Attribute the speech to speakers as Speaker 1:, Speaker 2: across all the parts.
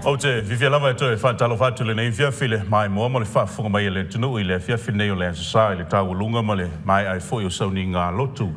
Speaker 1: Ou te fiafia lava e toe faatalofa atu i lenei afiafi i le maimoa ma le faafofoga mai a le atunuu i le afiafi lenei o le Aso Sa i le taualuga ma le maea ai foi o sauniga lotu.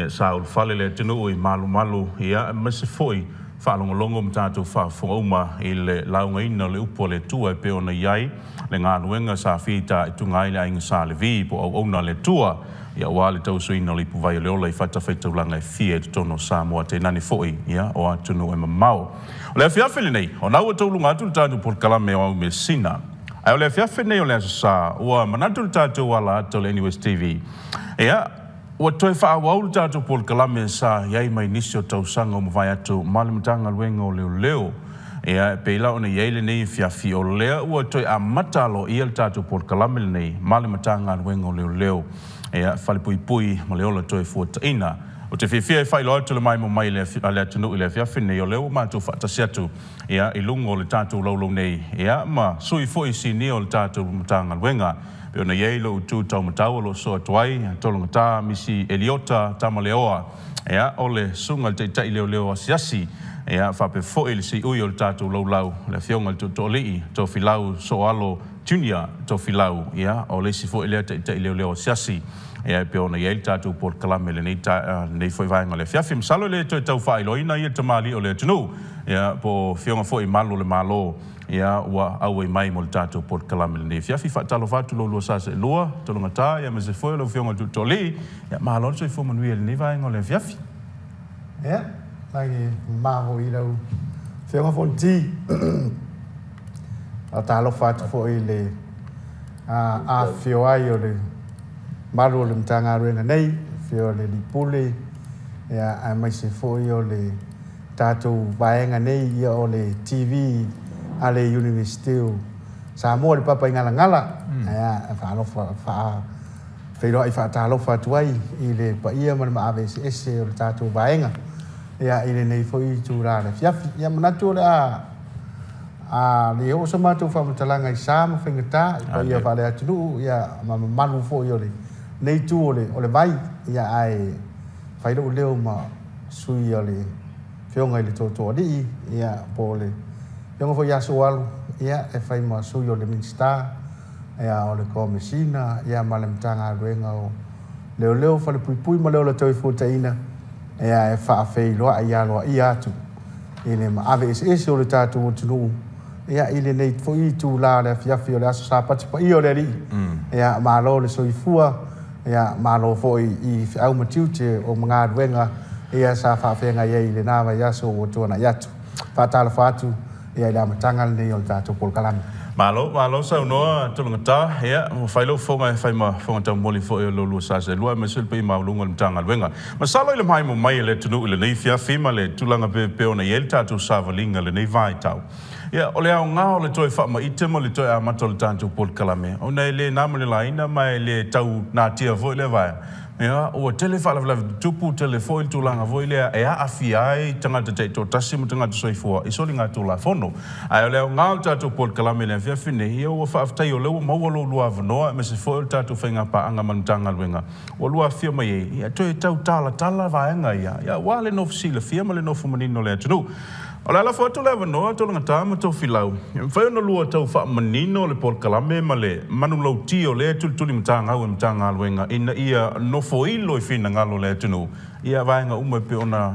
Speaker 1: Sa ulufale le atunuu i malumalu aemaise foi faalogologo ma tatou faafofoga uma i le laugaina o le upu a le Atua e pei ona i ai le galuega sa fitaituga ai le aiga Sa Levi po o auauna a le Atua aua le tauasuina o le ipuvai o le ola i fatafaitaulaga e fia i totonu o Samoa tainane foi o atunuu e mamao. O le afiafi lenei, ona ua tauluga atu le tatou polokalame o Aumeasina. Ae o le afiafi lenei o le Aso Sa, ua manatu le tatou ala ata o le NUS TV, ua toe faaauau le tatou polokalame sa i ai mai nisi o tausaga ua mavae atu ma le Matagaluega o Leoleo. E pei la ona i ai lenei afiafi, o lea ua toe amata aloaia le tatou polokalame lenei ma le Matagaluega o Leoleo, Falepuipui ma le Ola Toefuataiga. Ou te fiafia e faailoa atu le maimoa mai a le atunuu i le afiafi lenei, o lea ua matou faatasi atu i luga o le tatou laulau nei ma sui foi sinia o le tatou Matagaluega. E pei ona i ai lou tu taumatau o lo o soa atu ai, Tologata Misi Eliota Tamaleoa, o le susuga i le Taitai Leoleo Asiasi, faapea foi le siui o le tatou laulau, le Afioga i le Tootooalii Tofilau Sooalo Junior Tofilau, o le isi foi lea Taitai Leoleo Asiasi. E pei ona i ai le tatou polokalame i lenei foi vaega o le afiafi. Masalo e le toe tau faailoaina ia tamalii o le atunuu, po o afioga foi i malu o le Malo ua auai mai mo le tatou polokalame i lenei afiafi. Faatalofa atu lo oulua sa seelua, Tologata, aemaise foi o lau Afioga i le Tootooalii. Malo le soifua manuia i lenei vaega o le afiafi.
Speaker 2: Ia, lagi mama foi i lau Afioga Fonoti. Faatalofa atu foi i le afifio ai o le malu o le Matagaluega nei, afio o le Alii Pule, aemaise foi o le tatou vaega nei, o le TV a le Iunivesite o Samoa, le Papaigalagala. Faalofa, faafeiloai faatalofa atu ai i le paia ma le maave eseese o le tatou vaega i lenei foi itula o le afiafi. Ia, manatu o le a A le oo sa matou faamatalaga i sa ma faigata i paia faale-atunuu ma mamalu foi o lenei itu o le vai, ae fai lou leo ma sui o le Afioga i le Tootooalii po o le Afioga foi ia Sooalo e fai ma sui o le Minisita o le Komesina ma le Matagaluega o Leoleo, Falepuipui ma le Ola Toefuataiga e faafeiloai aloaia atu i le maave eseese o le tatou atunuu i lenei foi itula o le afiafi o le aso Sapati paia o le Alii. Malo le soifua, malo foi i feau ma tiute o galuega sa faafeagai ai i lena vaiaso ua tuanai atu. Faatalofa atu i le amataga lenei o le tatou polokalame.
Speaker 1: Malo, malo saunoa Tologata. Ia, ua fai lou fofoga e fai ma fofoga taumoli foi o lo oulua sa seelua, aemaise le paia maualuga o le Matagaluega. Masalo i le maimoa mai a le atunuu i lenei afiafi ma le tulaga pei ona i ai le tatou savaliga i lenei vaitau. Ia, o le aoga o le toe faamaite ma le toe amata o le tatou polokalame, ona e le na ma le laina ma e le tau natia foi lea vaega. Ia, ua tele faalavelave tutupu, tele foi le tulaga foi lea e aafia ai tagata taitoatasi ma tagata soifua i soligatulafono. Ae o le aoga o le tatou polokalame i le afiafi nei, ia ua faafetai o lea ua maua lo oulua avanoa aemaise foi o le tatou faigapaaga ma le Matagaluega ua lua afifio mai ai, ia toe tau talatala vaega ia, ia aua le nofo silafia ma le nofo manino o le atunuu. O le a lafo atu le avanoa Tologata ma Tofilau, e mafai ona lua tau faamanino le polokalame ma le manulauti o lea tulitulimatagau e Matagaluega ina ia nofoilo i finagalo o le atunuu ia vaega uma e pei ona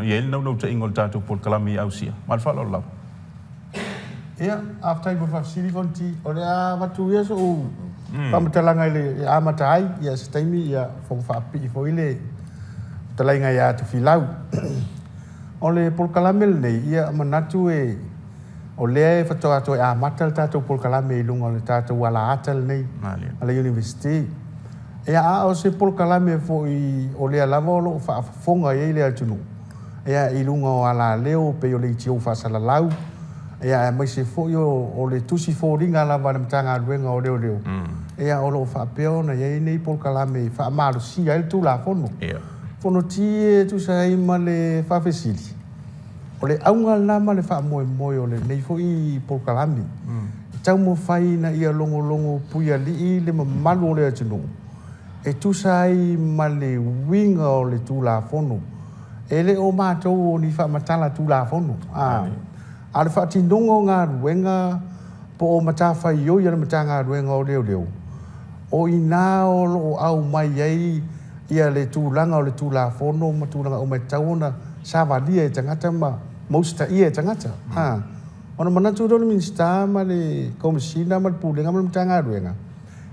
Speaker 1: i ai le naunautaiga o le tatou polokalame ia ausia. Ma le faaaloalo lava.
Speaker 2: Ia, faafetai mo le faafesili Fonoti. O le a avatu ia so'u faamatalaga i le e amata ai, ia se taimi ia fofoga faapipii foi le fetalaiga ia Tofilau. O le polokalame lenei, ia manatu e o lea e faatoa toe amata le tatou polokalame i luga o le tatou alaata lenei a le Iunivesite. Ia, a o se polokalame foi o lea lava o lo o faafofoga i ai le atunuu, ia, i luga o alaleo pei o leitio faasalalau, ia, aemaise foi o le tusi foliga lava a le Matagaluega o Leoleo, ia, o lo o faapea ona i ai nei polokalame e faamalosia ai le Tulafono. Fonoti e tusa ai ma le faafesili, o le auga lena ma le faamoemoe o lenei foi polokalame, e taumafai ina ia logologo puialii le mamalu o le atunuu e tusa ai ma le uiga o le Tulafono. E le o matou o ni faamatala Tulafono, A o le faatinoga o galuega po o matafaioi a le Matagaluega o Leoleo, o i ina o lo o aumai ai ia le tulaga o le Tulafono ma tulaga uma e tatau ona savalia e tagata ma usitaia e tagata. Ona manatu lea o le Minisita ma le Komesina ma le Pulega ma le Matagaluega,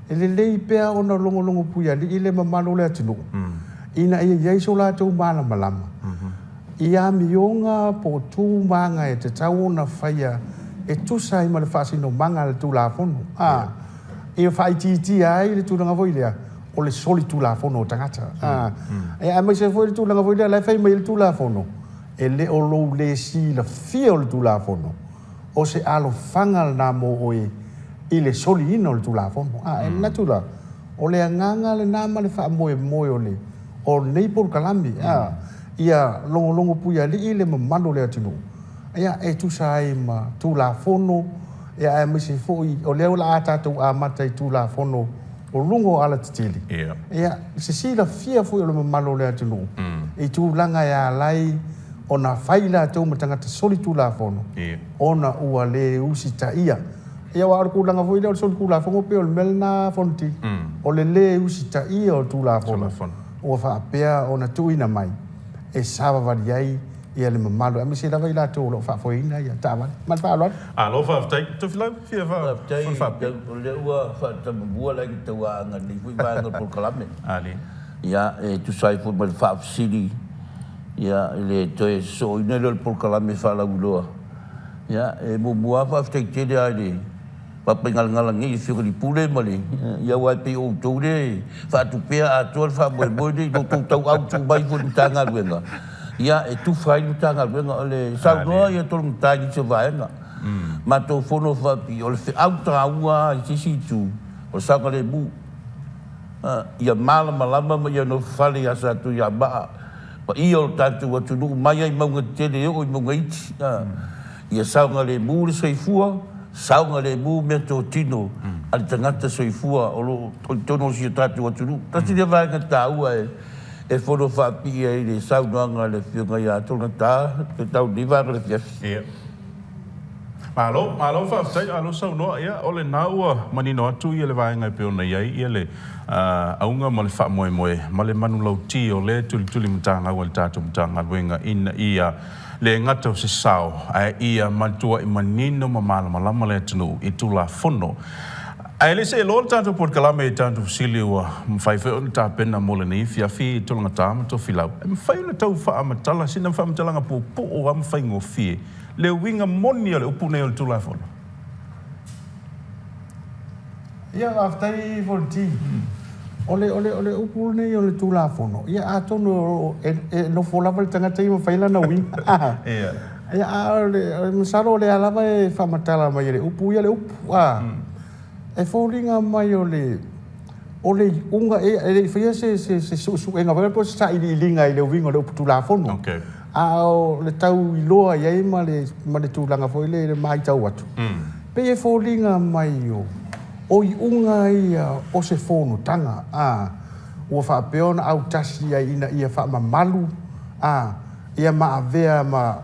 Speaker 2: e lelei pea ona logologo puialii le mamalu o le atunuu ina ia i ai so latou malamalama i amioga po o tu ma aga e tatau ona faia e tusa ai ma le faasinomaga a le Tulafono, ia faaitiitia ai le tulaga foi lea o le solitulafono o tagata. Aemaise foi le tulaga foi lea la e fai mai ai le Tulafono, e le o lou le silafia o le Tulafono, o se alofaga lena mo oe i le soliina o le Tulafono. E manatu la, o le agaga lena ma le faamoemoe o le o lenei polokalame, ia logologo puialii le mamalu o le atunuu, ia, e tusa ai ma Tulafono, ia, aemaise foi o lea o le a tatou amata i Tulafono o luga o alatetele, ia, se silafia foi o le mamalu o le atunuu i tulaga e ala ai ona fai latou ma tagata solitulafono ona ua le usitaia. Ia, aua o le tulaga foi lea o le solitulafono pei o le mea lena Fonoti, o le lē usitaia o Tulafono ua faapea ona tuuina mai e savavali ai ia le mamalu, aemaise lava i latou o lo o faafoeina ia taavale. Ma le faaaloalo.
Speaker 1: Malo faafetai. Tofilau, fia
Speaker 3: Faafetai, o lea ua faatamamua le aiga tauaana i lenei foi vaega o le polokalame. Ia, e tusa ai foi ma le faafesili, ia, i le toe sosooina lea o le polokalame faalauiloa. Ia, e muamua lava faafetai tele lava i le Papaigalagala nei, le Afioga i le Pule ma le, ia aua e pei o outou lea e faatupea atoa le faamoemoe lenei i lo outou tauau tuu mai foi i le Matagaluega, ia, e tufa ai le Matagaluega. O le saunoa ia Tologata i nisi o vaega. Matou fono faapipii, o le feau taua lava i se isi itu, o le saogalemu. Ia malamalama ma ia nofofale ia Satuiamaa, paia o le tatou atunuu mai lava i mauga tetele e oo i mauga iti. Ia saogalemu le soifua, saogalemu meatotino a le tagata soifua o lo o i totonu o si o tatou atunuu. Tasi lea vaega taua e fono faapipii ai i le saunoaga a le Afioga ia Tologata Petau i lenei vaega o le afiafi.
Speaker 1: Malo, malo faafetai, malo saunoa. Ia, o lena ua manino atu ia le vaega e pei ona i ai ia le auga ma le faamoemoe ma le manulauti o lea tulituli matagau a le tatou Matagaluega ina ia le gata o se sao ae ia matuai manino ma malamalama le atunuu i Tulafono. Ae le seeloa le tatou polokalame i tatou fesili ua mafai foi ona tapena mo lenei afiafi i Tologata ma Tofilau. E mafai ona tau faamatala sina faamatalaga puupuu lava ma faigofie le uiga moni o le upu nei o le Tulafono.
Speaker 2: Ia, faafetai Fonoti. O le, o le, o le upu lenei o le Tulafono, ia atonu e, e nofo lava le tagata ia ma fai lana uiga. Ia, a o le, masalo o lea lava e faamatala mai e le upu ia le upu. E foliga mai o le, o le iuga, e, e le i faia se, se, se suesuega foi po o se sailiiliga i le uiga o le upu Tulafono. A o le tau iloa i ai ma le, ma le tulaga foi lea i le matau atu, pei e foliga mai o, o iuga ia o se fonotaga, a, ua faapea ona autasi ai ina ia faamamalu, a, ia ma avea ma,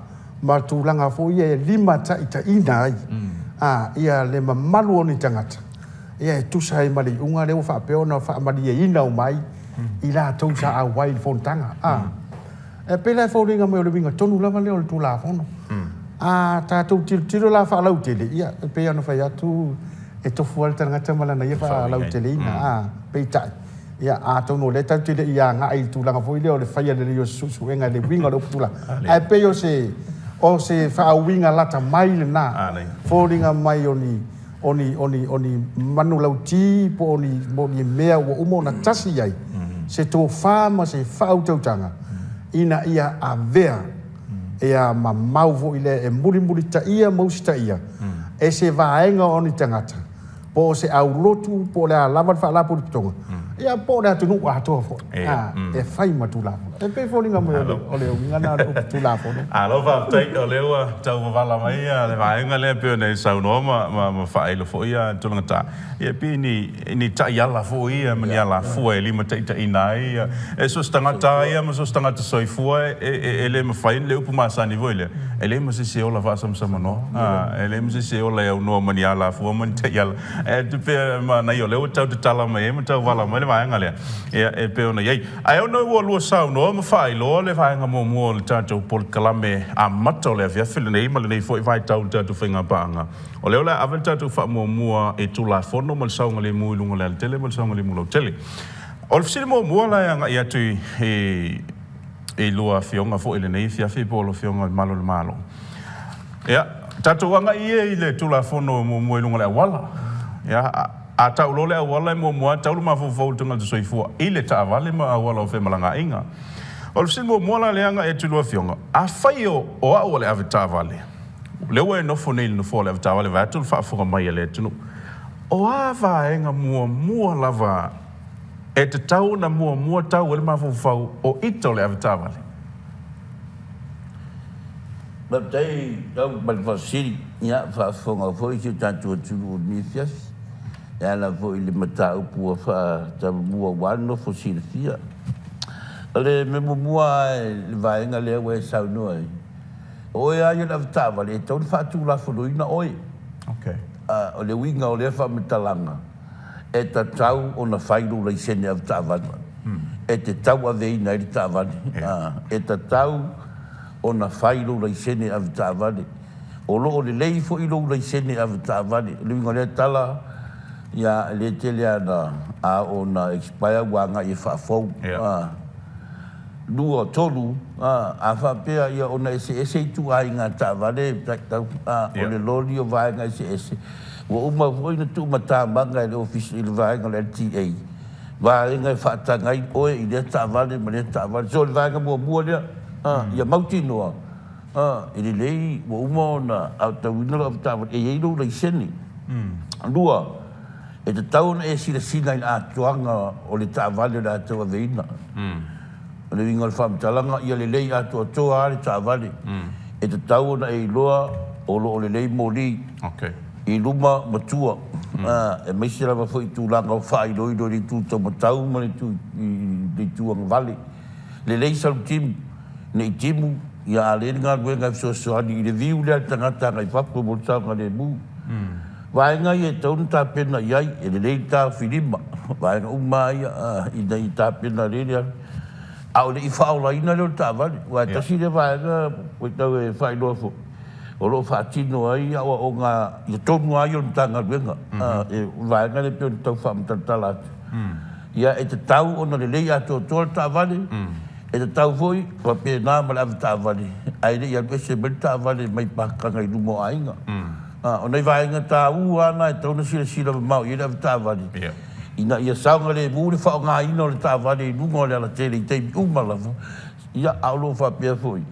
Speaker 2: ma tulaga foi ia e limataitaiina ai, a, ia le mamalu o ni tagata, ia e tusa ai ma le iuga lea ua faapea ona faamalieina uma ai i latou sa auai i le fonotaga. A, e pei la e foliga mai o le uiga tonu lava lea o le Tulafono. A tatou tilotilo la faalautele, ia, e pei ona fai atu, e tofu lava le tagata ma lana ia faalauteleina. A, peitai, ia, atonu o lea tatou te le i agai i le tulaga foi lea o le faia lelei o se suesuega i le uiga o le upu Tulafono. Ae pei o se, o se faauiga lata mai lena, foliga mai o ni, o ni, o ni, o ni manulauti po o ni, o ni mea ua uma ona tasi i ai se tofa ma se faautautaga ina ia avea ia ma mau foi lea e mulimulitaia ma usitaia e se vaega o ni tagata po o se aulotu po o le a lava le faalapotopotoga, ia po o le atunuu atoa foi, e fai ma Tulafono. E pei e foliga mai o le uiga lena o le upu Tulafono.
Speaker 1: Malo faafetai, o lea ua tau vavala mai le vaega lea pei ona e saunoa ma faailo foi tulaga ta. Ia pei ni ni taiala foi ia ma ni alafua e limataitaiina ai e so o se tagata lava ia ma so o se tagata soifua e le mafai le upu masani foi lea, e leai ma se isi e ola faasamsamanoa, e leai ma se isi e ola e aunoa ma ni alafua ma ni taiala. Ae pei e manaia o lea ua tau tatala mai ai ma tau vala mai le vaega lea ia e pei ona i ai. Ae ona ua lua saunoa ma faailoa le vaega muamua o le tatou polokalame amata o le afiafi lenei ma lenei foi vaitau i le tatou faigapaaga, O lea o le a ave le tatou faamuamua i Tulafono ma le saogalemu i luga o le alatele ma le saogalemu lautele. O le fesili muamua la e agai atu i lua Afioga foi i lenei afiafi po o le Afioga i le Malu o le Malo. Ia, tatou agai ia i le Tulafono muamua i luga o le auala. Ia, a tau loa le auala e muamua lava tau le mafaufau o le tagata soifua i le taavale ma auala o femalagaaiga. O le fesili muamua la lea e agai atu i lua Afioga, afai o au o le avetaavale, O lea ua e nofo nei i le nofoa o le avetaavale vaeatu le faafofoga mai a le atunuu. O a vaega muamua lava e tatau ona muamua tau ai le mafaufau o ita o le avetaavale?
Speaker 3: Faafetai lau ma le faafesili. Ia, faafofoga foi si o tatou atunuu i lenei afiafi e ala foi i le mataupu ua faatalomua aua le nofo silafia. O le mea muamua lava i le vaega lea ua e saunoa ai, O oe lava ia le avetaavale, e tatau ona faatulafonoina oe.
Speaker 1: Okay.
Speaker 3: O le uiga o lea faamatalaga, e tatau ona fai lou laisene avetaavale e te tauaveina ai le taavale. E tatau ona fai lou laisene avetaavale. O lo o lelei foi lou laisene avetaavale. O le uiga o lea tala, ia, e le tele lava na oo ina expire ua agai e faafou. 2, 3, a faapea ia ona eseese ituaiga taavale tau, o le loli o vaega eseese, ua uma foi ona tuumatamaga e le Ofisa i le vaega o le LTA, vaega e faataga ai oe i lea taavale ma lea taavale. So o le vaega muamua lea, ia mautinoa e lelei ua uma ona aotauina lau avetaavale e i ai lou laisene. 2, E tatau ona e silasila i le atoaga o le taavale o le a tauaveina. O le uiga o le faamatalaga, ia lelei atoatoa lava le taavale. E tatau ona e iloa o lo o lelei moli i luma ma tua, aemaise lava foi i tulaga o faailoilo i le itu taumatau ma le itu agavale. Lelei salutimu, ne i timu, ia a le le galuega e fesoasoani i le viu lea a le tagata agai fafo mo le saogalemu. Vaega ia e tatau ona tapena i ai, e lelei le taofilima, vaega uma lava ia ina ia tapena lelei le alu, a o le i faaolaina lea o le taavale, aua e tasi lea vaega ua tau e faailoa foi, o lo o faatino ai aoaoga i totonu lava ia o le Matagaluega, e vaega lea e pei ona tau faamatalatala atu. Ia e tatau ona lelei atoatoa le taavale, e tatau foi faapena ma le avetaavale, ae le i alu ese mai le taavale mai pakaga i luma o aiga. O nai vaega taua lava na e tatau ona silasila mamao i ai le avetaavale, ina ia saogalemu le faaaogaina o le taavale i luga o le alatele i taimi uma lava, ia, a o lo o faapea foi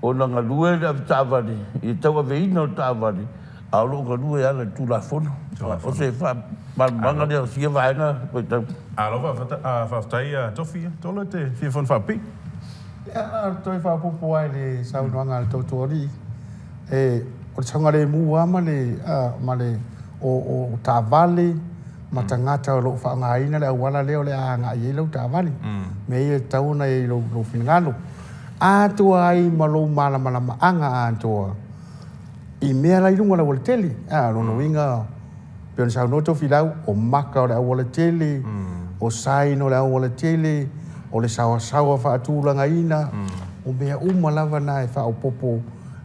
Speaker 3: ona galue le avetaavale i le tauaveina o le taavale, a o lo o galue e ala i le Tulafono. O se faamalamalamaga lea o sia vaega faitau.
Speaker 1: Malo faafetai Tofi. Tolo e te fia fonofaapipii?
Speaker 2: Ia, na o le toe faaopoopo lava i le saunoaga a le Tootooalii. E, o le saogalemu lava ma le, ma le, o, o taavale ma tagata o lo o faaaogaina le auala lea o le a agai i ai lau taavale. Mea ia e tatau ona i ai i lou, lou finagalo. Atoa ai ma lou malamalamaaga atoa i mea la i luga o le aualatele. A, o lona uiga, pei ona saunoa Tofilau, o maka o le aualatele, o sign o le aualatele, o le saoasaoa faatulagaina, o mea uma lava na e faaopoopo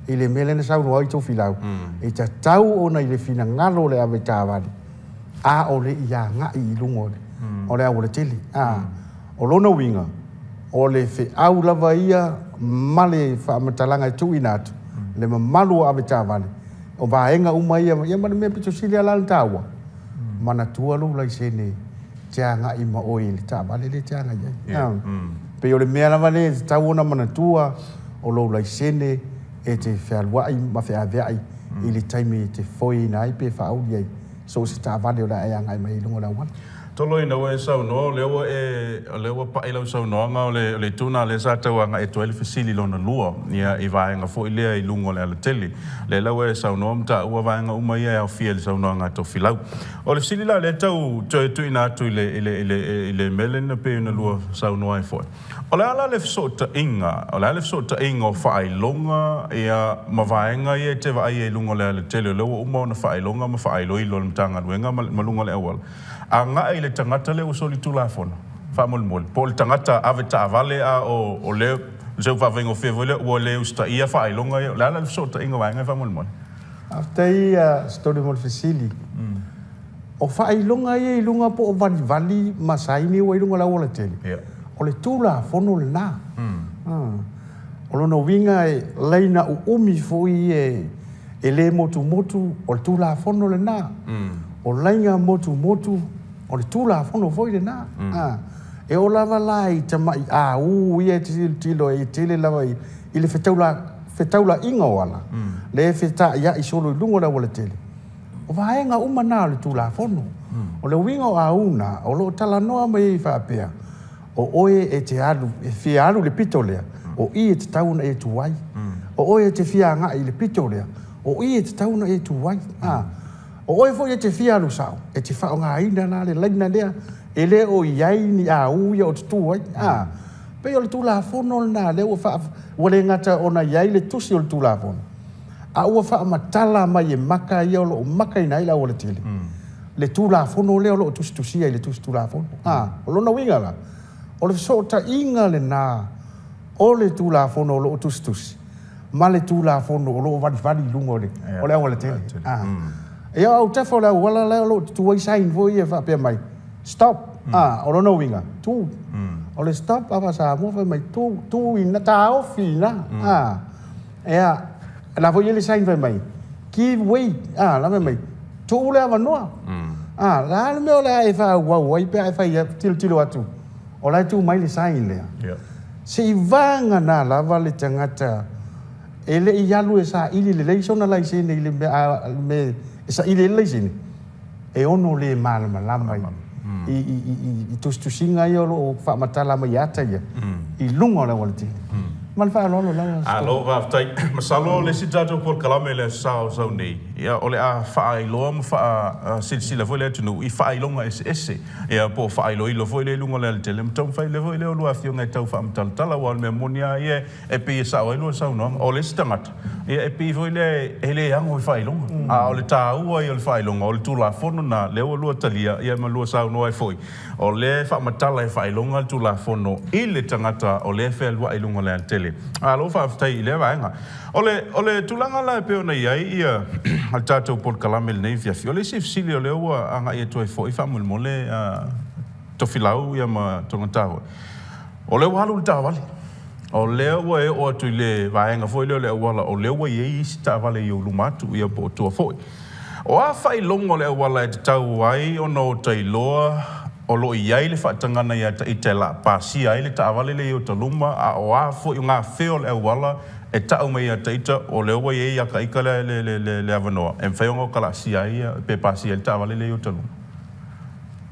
Speaker 2: i le mea lea na saunoa ai Tofilau, e tatau ona i le finagalo o le avetaavale, a o le i agai i luga o le aualatele. A, o lona uiga, o le feau lava ia ma le faamatalaga e tuuina atu, le mamalu o avetaavale, o vaega uma ia, ia ma le mea pito sili lava la ona taua, manatua lou laisene te agai ma oe i le taavale lea e te agai i ai. Pei o le mea lava lea e tatau ona manatua, o lou laisene e te fealuai ma feaveai i le taimi e te foeina ai pe faauli ai so o se taavale o le a e agai mai ai i luga o le auala.
Speaker 1: Tolo ina ua e saunoa, o lea ua e, o lea ua pa'i lau saunoaga, o le, o le itu lena lea sa tau agai atu ai le fesili lona lua, ia, i vaega foi lea i luga o le alatele. Lea la ua e saunoa ma taua vaega uma ia e aofia i le saunoaga a Tofilau. O le fesili la lea e tau toe tuuina atu i le, i le, i le, i le mea lea na pei ona lua saunoa ai foi, O le a la le fesootaiga, o le a le fesootaiga o faailoga ia ma vaega ia e te vaai ai i luga o le alatele, o lea ua uma ona faailoga ma faailoilo e le Matagaluega ma luga o le auala, agai i le tagata lea ua solitulafono, faamolemole, po o le tagata ave taavale a o lea, o se upu faafaigofie foi lea, ua le usitaia faailoga ia, o le a la le fesootaiga o vaega ia faamolemole?
Speaker 2: Faafetai Sitoli mo le fesili. O faailoga ia i luga po o valivali ma saini ua i luga o le aualatele, o le Tulafono lena. O lona uiga e laina uumi foi e le motumotu, o le Tulafono lena. O laina motumotu, o le Tulafono foi lena. E oo lava la i tamai aū ia e te tilotilo ai, e tele lava i le fetaulaiga o ala, lea e fetaiai solo i luga o le aualatele. O vaega uma na o le Tulafono. O le uiga o au na, o lo o talanoa mai ai faapea, o oe e te alu, e fia alu i le pito lea, o i e tatau ona e tu ai. O oe e te fia agai i le pito lea, o i e tatau ona e tu ai. O oe foi e te fia alu sao, e te faaaogaina la le laina lea, e le o i ai ni au ia o te tu ai. Pei o le Tulafono lena lea ua faa, ua le gata ona i ai le tusi o le Tulafono, a ua faamatala mai e maka ia o lo o makaina ai le aualatele, le Tulafono lea o lo o tusitusia i le tusi Tulafono. A, o lona uiga la, o le fesootaiga lena o le Tulafono o lo o tusitusi ma le Tulafono o lo o valivali i luga o le, o le aualatele. A, ia o autafa o le auala la o lo o tutu ai sign foi ia faapea mai, stop. A, o lona uiga, tu. O le stop a faa-Samoa fai mai, tu, tu ina, taofi ina. A, Ea, la foi i ai le sign fai mai, give way, a, la fai mai, tuu le avanoa. A, la le mea o le a e faaauau ai pe a e fai tilotilo atu, o la e tu mai le sign lea. Yeah. Se i vagana lava le tagata e le i alu e saili lelei sona laisene i le mea, a, le mea e saili ai le laisene, e ono le malamalama i tusitusiga ia o lo o faamatala mai ata ia i luga o le aualatele. Ma le faaaloalo lava.
Speaker 1: Malo faafetai. Masalo le isi tatou polokalame i le Aso Sa o sau nei, ia o le a faailoa ma faasilasila foi le atunuu i faailoga eseese, ia po o faailoilo foi lea i luga o le alatele ma taumafai lea foi lea o lua afioga e tau faamatalatala aua o le mea moni lava ia e pei e sao ai lua saunoaga. O le isi tagata, ia e pei foi lea e le ago i faailoga, a o le taua ia o le faailoga, o le Tulafono lena, lea ua lua talia, ia ma lua saunoa ai foi, o lea e faamatala e faailoga le Tulafono i le tagata o lea e fealuai i luga o le alatele. Malo faafetai i lea vaega. O le, o le tulaga la e pei ona i ai ia le tatou polokalame i lenei afiafi, o le isi fesili o lea ua agai atu ai foi faamolemole Tofilau ia ma Togata foi, O lea ua alu le taavale. O lea ua e oo atu i le vaega foi lea o le auala, o lea ua i ai isi taavale i ou luma atu, ia po o tua foi. O a faailoga o le auala e tatau ai ona ota iloa o lo o i ai le faatagana ia ita e la pasia ai le taavale lea i ota luma, a o a foi o ngā fea o le auala e ta'u mai ia ita o lea ua i ai ia ita le avanoa e mafai ona ota laasia ai pe pasia ai le taavale lea i ota luma?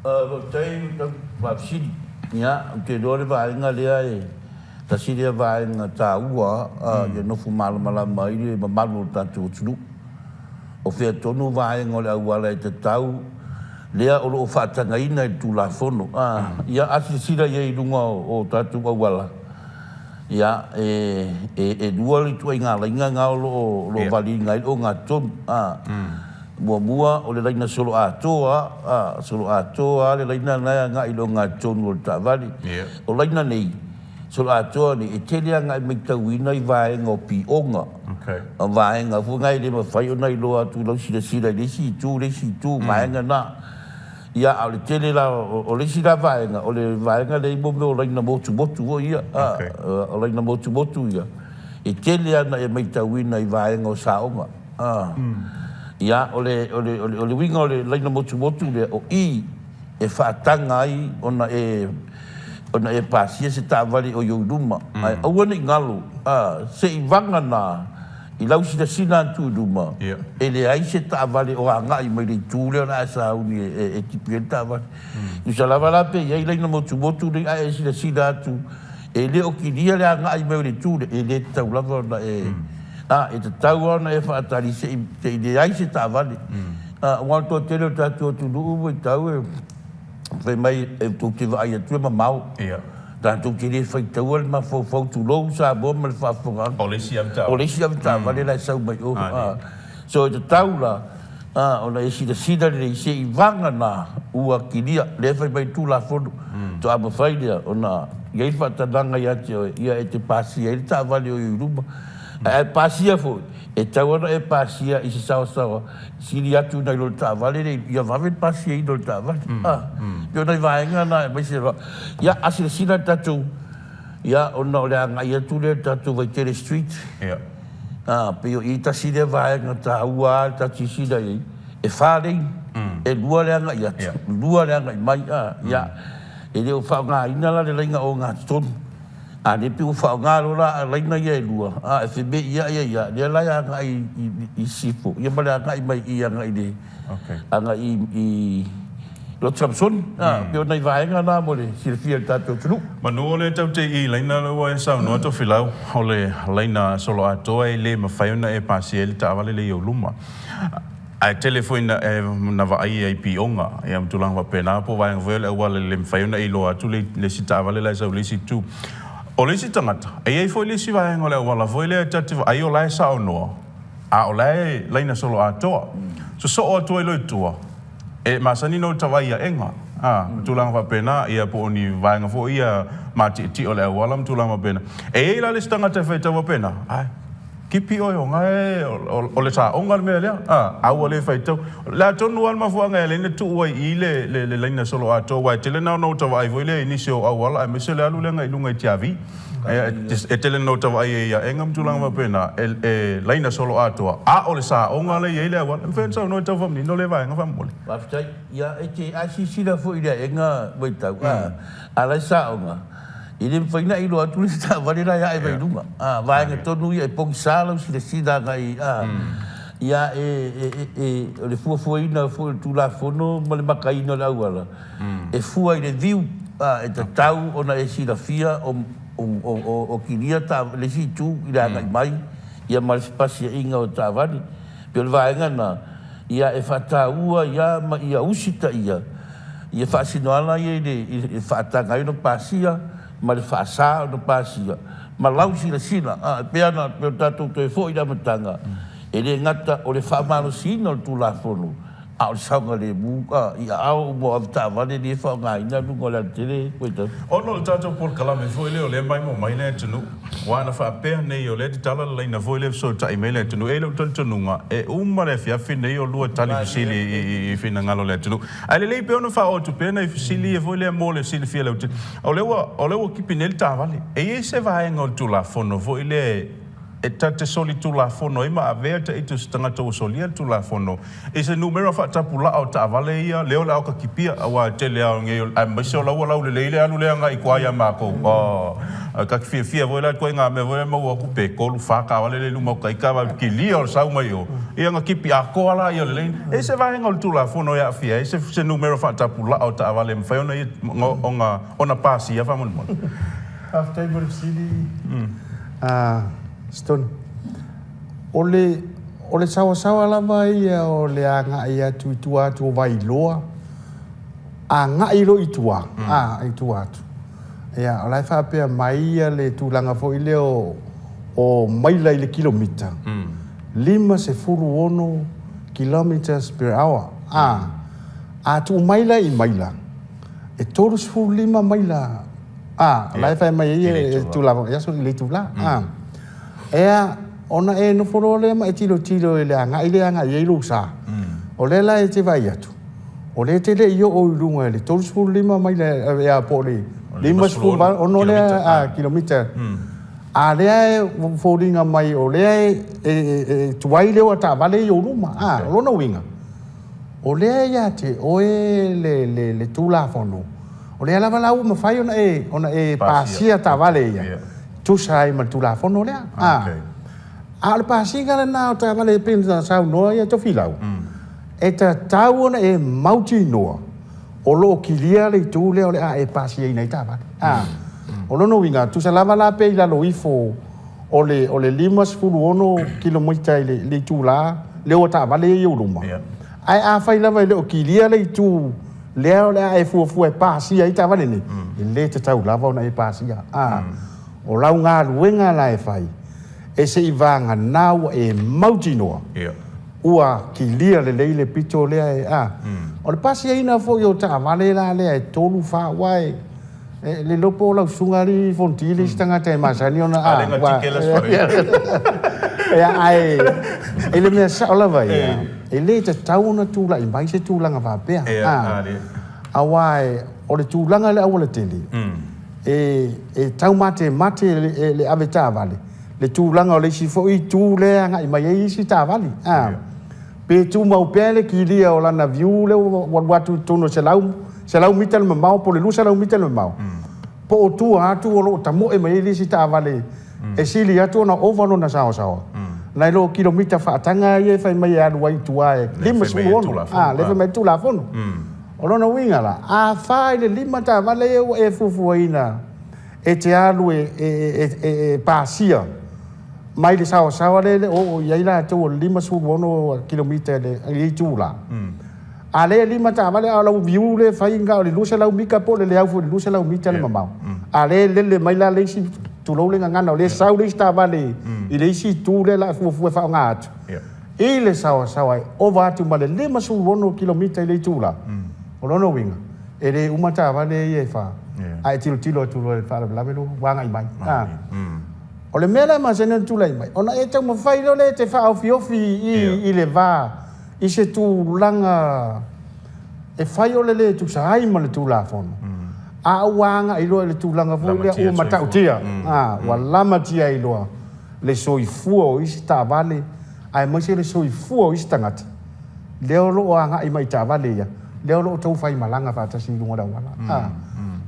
Speaker 3: Faafetai lau faafesili. Ia, ou te iloa le vaega lea e tasi lea vaega taua ia nofo malamalama ai le mamalu o le tatou atunuu. O fea tonu vaega o le auala e tatau lea o lo o faatagaina i le Tulafono. Ia, a silasila i ai i luga o tatou auala, ia, e lua le ituaiga laina na o lo o valiina ai le ogatotonu. Muamua, o le laina solo atoa, a, solo atoa lava le laina lena e agai i le ogatotonu o le taavale. O laina nei, solo atoa nei, e tele lava ina e matauina i vaega o pioga, o vaega foi na e le mafai ona iloa atu i lau silasila i le isi itu i le isi itu, vaega na. Ia, a o le tele la, o le isi la vaega, o le vaega lea i mea o laina motumotu foi ia, a, o laina motumotu ia, e tele lava ina e matauina i vaega o saoga. Ia, o le, o le, o le uiga o le laina motumotu lea, o i e faataga ai ona e, ona e pasia se taavale o i ou luma. Ae aua ne i galo, se i vaga na I lau silasila atu i luma, e leai se taavale o agai mai le itu lea o le a e sauni e tipi ai le taavale. Tusa lava la pe i ai laina motumotu nei ae e silasila atu e le o kilia le agai mai o le itu lea, e le tatau lava ona e, a, e tatau lava ona e faatali se i leai se taavale. Aua o le toatele o le tatou atunuu matau e fai mai e tou te vaai atu e mamao. Tatou te le faitaua le mafaufau tulou Samoa ma le faafofogaaga. O le isi
Speaker 1: avetaavale. O le isi
Speaker 3: avetaavale la e sau mai o. So e tatau la ona e silasila lelei se i vaga na ua kilia lea e fai mai le Tulafono faatoa mafai lea ona i ai le faatanaga ia te oe ia e te pasia ai le taavale o i luma. Ae a e pasia foi, e tatau ona e pasia i se saoasaoa sili atu nai lo le taavale lea ia vave le pasiaina o le taavale. E pei o nai vaega na aemaise lava. Ia, a silasila le tatou, ia, ona o le agai atu lea i le tatou Vaitele Street, a, pei o i tasi lea vaega taua lava le tatou silasila i ai, e fa lane, e lua le agai atu, lua le agai mai, a, ia, e le o faaaogaina la le laina ogatotonu. A lea pei ua faaaoga loa la a laina ia e lua, a e feme'ia'i ai a, lea la e aga'i i sisifo, ia ma le aga'i mai i aga'i i le aga'i i Lotu Samasoni. A, pei o nai vaega na mo le silafia e le tatou atunuu.
Speaker 1: Manu o lea tatou te i laina lea ua e saunoa Tofilau, o le laina soloatoa e le mafai ona e pasia ai le taavale lea i ou luma. Ae tele foi ina na vaai ai i pioga, ia ma tulaga faapena, po o vaega foi o le auala e le mafai ona e iloa atu le isi taavale la e sau i le isi itu. O le isi tagata, e i ai foi le isi vaega o le auala foi lea ta te vaai o la e saonoa, a o la e laina solo atoa. Sosoo atu ai loa i tua, e masani ona ota vaai i aega, a, ma tulaga faapena, ia po o ni vaega foi ia matietie o le auala ma tulaga faapena. E i ai la le isi tagata e faitau faapena, ae. Kipi oe o gae o le saoga le mea lea a a ua le faitau. O le a tonu lava le mafuaaga e ala ai ona tuu ai i i le laina soloatoa aua e tele na ona ota vaai foi lea i nisi o auala aemaise le alu lea agai i luga i Tiavi. E tele na ota vaai ai i aega ma tulaga faapena e laina soloatoa a o le saoga lea e i ai le auala. E mafai ona saunoa e tau faamanino lea vaega faamolemole.
Speaker 3: Faafetai. Ia e te a silasila foi i le aega vaitau a a la e saoga. E le mafai ona iloa atu le isi taavale la e ae mai luga. A, vaega tonu ia e pogisa lau silasila agai, a, ia e, e, e, e, o le fuafuaina foi o le Tulafono ma le makaina o le auala, e fua i le viu, a, e tatau ona e silafia o, o, o, o, o kilia ta, le isi itu i le agai mai, ia ma le fepasiaiga o taavale. Pei o le vaega lena, ia e faataua ia ma ia usitaia Ia faasino ala ia i le faataga ai ona pasia ma le faasa ona pasia ma lau silasila. A, e pei ona pei ona tatou toe foi i le amataga, e le gata o le faamalosiina o le Tulafono, a o le saogalemu, a, i aao uma o avetaavale lea e faaaogaina luga o le alatele.
Speaker 1: Ona o le tatou polokalame foi lea o lea e maimoa mai le atunuu, Aua na faapea nei o lea e tatala le laina foi lea e fesootai mai le atunuu. E i ai lou talitonuga, e uma le afiafi nei o lua tali fesili i finagalo o le atunuu. Ae lelei pea ona faaoo atu pea nai fesili ia foi lea mo le silafia lautele. O lea ua, o lea ua kipi nei le taavale. E i ai se vaega o le Tulafono foi lea e ta te solitulafono ai ma avea ita o se tagata ua solia le Tulafono i se numera faatapulaa o taavale ia lea o le a oka kipia aua e tele lava o nei aemaise o la ua laulelei le alu lea agai i tua ia matou a ta te fiafia foi la ituaiga mea foi lea maua atu pe tolu fa taavale lea i luma o ita va kilia o le sau mai o ia ona kipi atoa laia o le lane. E i ai se vaega o le Tulafono e aafia ai se numera faatapulaa o taavale e mafai ona ia ona pasia faamolemole.
Speaker 2: Faafetai mo le fesili Stone. O le O le saoasaoa lava ia o le agai atu i tua atu o Vailoa, agai loa i tua, a, i tua atu. Ia, o la e faapea mai ia le tulaga foi lea o, o maila i le kilomita, 56 kilometres per hour, a, a tuu mai la i maila, e 35 maila, a, o la e fai mai ai le tulaga, ia, i le itula, a. Ea, ona e nofo loa lea ma e tilotilo i le agai lea e agai ai lou sa. O lea la e te vaai atu, o lea e te le i oo i luga i le 35 maila, ea, po o le 56 lea kilomita. A lea e foliga mai o lea e tuai le o a taavale i ou luma. A, o lona uiga, o lea ia te oe le Tulafono, O lea lava la ua mafai ona e, ona e pasia taavale ia, tusa ai ma le Tulafono lea. A, A o le pasiga lena o taavale e pei ona saunoa ia Tofilau, e tatau ona e mautinoa o lo o kilia le itu lea o le a e pasiaina ai taavale. A, o lona uiga, tusa lava la pe i lalo ifo o le o le 56 kilomita i le itula lea ua taavale ia i ou luma. Ae afai lava e le o kilia le itu lea o le a e fuafua e pasia ai taavale nei, e le tatau lava ona e pasia. A, o lau galuega la e fai, e se i vagana ua e mautinoa ua kilia lelei le pito lea e a. O le pasiaina foi o taavale la lea e 3, 4, aua e le iloa po o lau susuga alii Fonoti le isi tagata e masani ona a. Ia, ae i le mea sao lava ia, e le tatau ona tulai mai se tulaga faapea. Aua o le tulaga i le aualatele, e taumatemate le ave taavale, le tulaga o le isi foi itu lea e agai mai ai isi taavale. Pe tumau pea le kilia o lana view lea ua alu atu i totonu o le 100 mita le mamao po o le 200 mita le mamao, po o tua atu o lo o tamoe mai ai le isi taavale e sili atu ona ova lona saoasaoa, nai lo kilomita faataga ia e fai mai e alu ai i tua e 56, a, lea e fai mai le Tulafono. O lona uiga la, a fa i le 5 taavale ia ua e fuafuaina e te alu e pasia mai le saoasaoa lea e le o oo i ai latou o le 56 kilomita i le itula, a lea e 5 taavale, a o lau view lea e fai na o le 200 mita po o le leau foi i le 200 mita le mamao. A lea e lele mai la le isi, tulou le gagana, o lea e sau le isi taavale i le isi itu lea o le a fuafua e faaaoga atu i le saoasaoa e ova atu ma le 56 kilomita i le itula. O lona uiga, e le uma taavale ia e fa, a e tilotilo atu loa i le faalavelave lea ua agai mai. O le mea lea e masani ona tulai mai, ona e taumafai loa lea e te faaofiofi i le va i se tulaga e fai o le le tusa ai ma le Tulafono, a ua agai loa i le tulaga foi lea ua matautia, ua lamatia ai loa le soifua o isi taavale, aemaise le soifua o isi tagata lea o lo o agai mai i taavale ia, lea o lo o tau faimalaga faatasi i luga o le auala.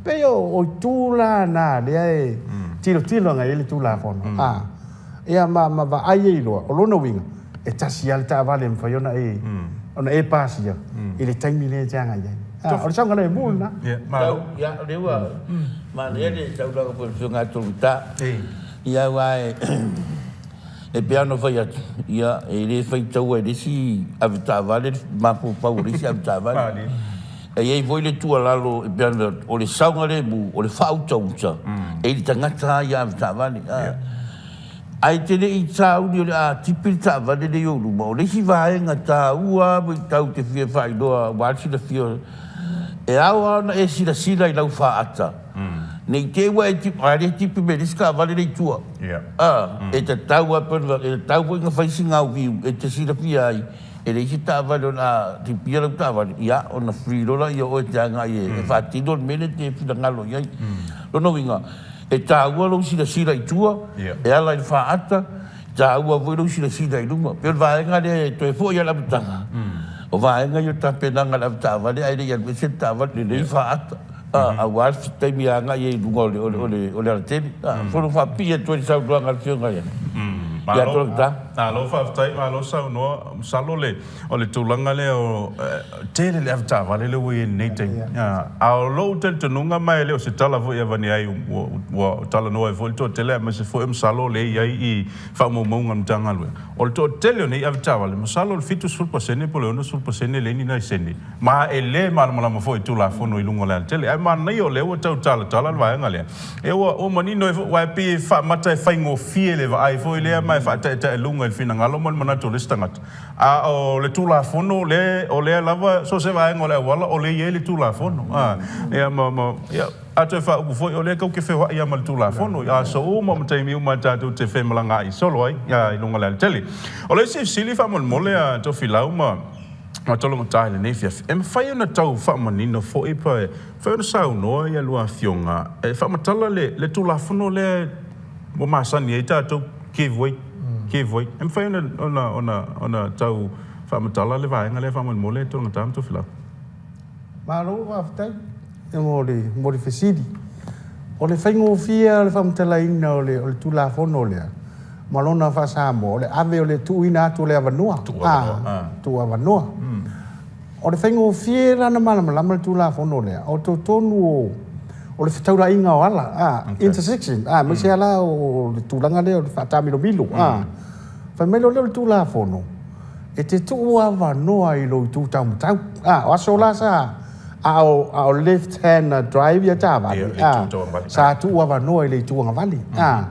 Speaker 2: Pei o itu la na lea e tilotilo agai ai le Tulafono. Ia ma vaai ai loa, o lona uiga, e tasi lava le taavale e mafai ona e ona e pasia i le taimi lea e te agai ai. O le saogalemu lena.
Speaker 3: Malo. Ia, o lea ua manaia le taulaga foi o le Afioga ia Tologata. Ia, aua e pei lava ona fai atu, ia, e le faitaua e le isi avetaavale le mafaufau o le isi avetaavale. E i ai foi le tuualalo e pei ona fai atu, o le saogalemu, o le faautauta e i le tagata lava ia avetaavale. Ae te le i sauni o le a tipi le taavale lea i ou luma, o le isi vaega taua lava tatou te fia faailoa aua le silafia, e ao lava ona e silasila i lau faata, ne i te i ua e tipi, a le tipi mai e le isi taavale lea i tua. E tatau lava, e tatau foi ona fai sina au viu e te silafia ai, e leai se taavale o le a tipia lau taavale, ia, ona free loa lea o oe e te agai e faatino le mea lea e te finagalo i ai. Lona uiga, E taua lou silasila i tua, e ala i le faata, e taua foi lou silasila i luma. Pei o le vaega lea e toe foi lava i le amataga, o vaega ia o le tapenaga o le avetaavale ae le i alu ese le taavale, lelei faata, aua le taimi e agai ai i luga o le alatele. Fono faapipii atu ai i le saunoaga a le Afioga ia Tologata.
Speaker 1: Malo faafetai, malo saunoa. Masalo le O le tulaga lea o tele le avetaavale lea ua i ai i lenei taimi. A o lou talitonuga ma e le o se tala foi e avane ai ua talanoa ai foi le toatele aemaise foi o masalo o lea e i ai i faamaumauga a le Matagaluega. O le toatele o nei avetaavale, masalo o le 70% po o le 60% e leai ni laisene ma e le malamalama foi i Tulafono i luga o le alatele. Ae manaia o lea ua tau talatala le vaega lea, e ua manino ai foi, aua e pei e faamata e faigofie le vaai foi lea ma e faataetaealuga i le finagalo ma le manatu o le isi tagata. A o le Tulafono, le, o lea lava, so o se vaega o le auala, o lea e i ai le Tulafono. A, ia, ma, ma, ia, a toe faaupu foi, o lea tou te feoai lava ma le Tulafono i aso uma ma taimi uma tatou te femalagaai solo ai, ia, i luga o le alatele. O le isi fesili faamolemole a Tofilau ma, ma Tologata i lenei afiafi, e mafai ona tau faamanino foi pe mafai ona saunoa ia lua afioga e faamatala le, le Tulafono lea ua masani ai tatou, give way, give way. E mafai ona tau faamatala le vaega lea faamolemole e Tologata ma Tofilau.
Speaker 2: Malo faafetai mo le fesili. O le faigofie lava o le faamatalaina o le Tulafono lea, Ma lona faa-Samoa, o le ave o le tuuina atu o le avanoa. Tuu avanoa. O le faigofie la ona malamalama le Tulafono lea, o totonu o o le fetaulaiga o ala, a, intersection, a, aemaise lava la o le tulaga lea o le faataamilomilo, a. Fai mai loa lea o le Tulafono, e te tuu avanoa i lou itu taumatau. A, o aso la sa a o, a o left hand drive ia taavale, a, sa tuu avanoa i le itu agavale, a.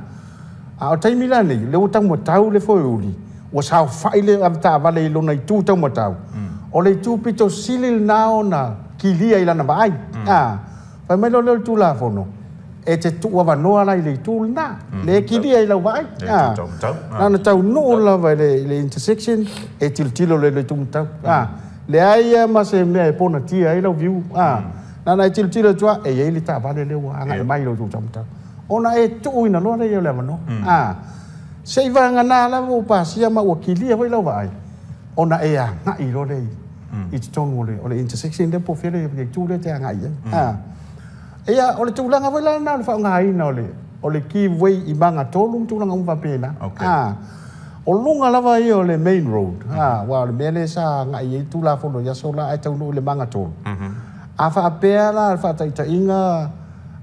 Speaker 2: A o le taimi la lenei, lea ua taumatau le foeuli, ua saofai le avetaavale i lona itu taumatau, o le itu pito sili lena ona kilia i lana vaai. A, fai mai loa lea o le Tulafono, e te tuu avanoa la i le itu lena, le kilia i lau vaai. A, na ona taunuu lava i le intersection, e tilotilo loa i le itu matau. A, leai lava ma se mea e ponatia ai lau view. A, na ona e tilotilo atu lava, e i ai le taavale lea ua agai mai i lou itu taumatau. Ona e tuuina loa lea o le avanoa. A, se i vagana lava ua pasia ma ua kilia foi lau vaai, ona e agai loa lea i totonu o le intersection lea po o fea le itu lea e te agai i ai. A, ia, o le tulaga foi la lena o le faaaogaina o le give way i magatolu ma tulaga uma faapena. A, o luga lava ia o le main road, a, aua o le mea lea sa agai i ai le Tulafono i aso la ae taunuu i le magatolu. A faapea la le faataitaiga,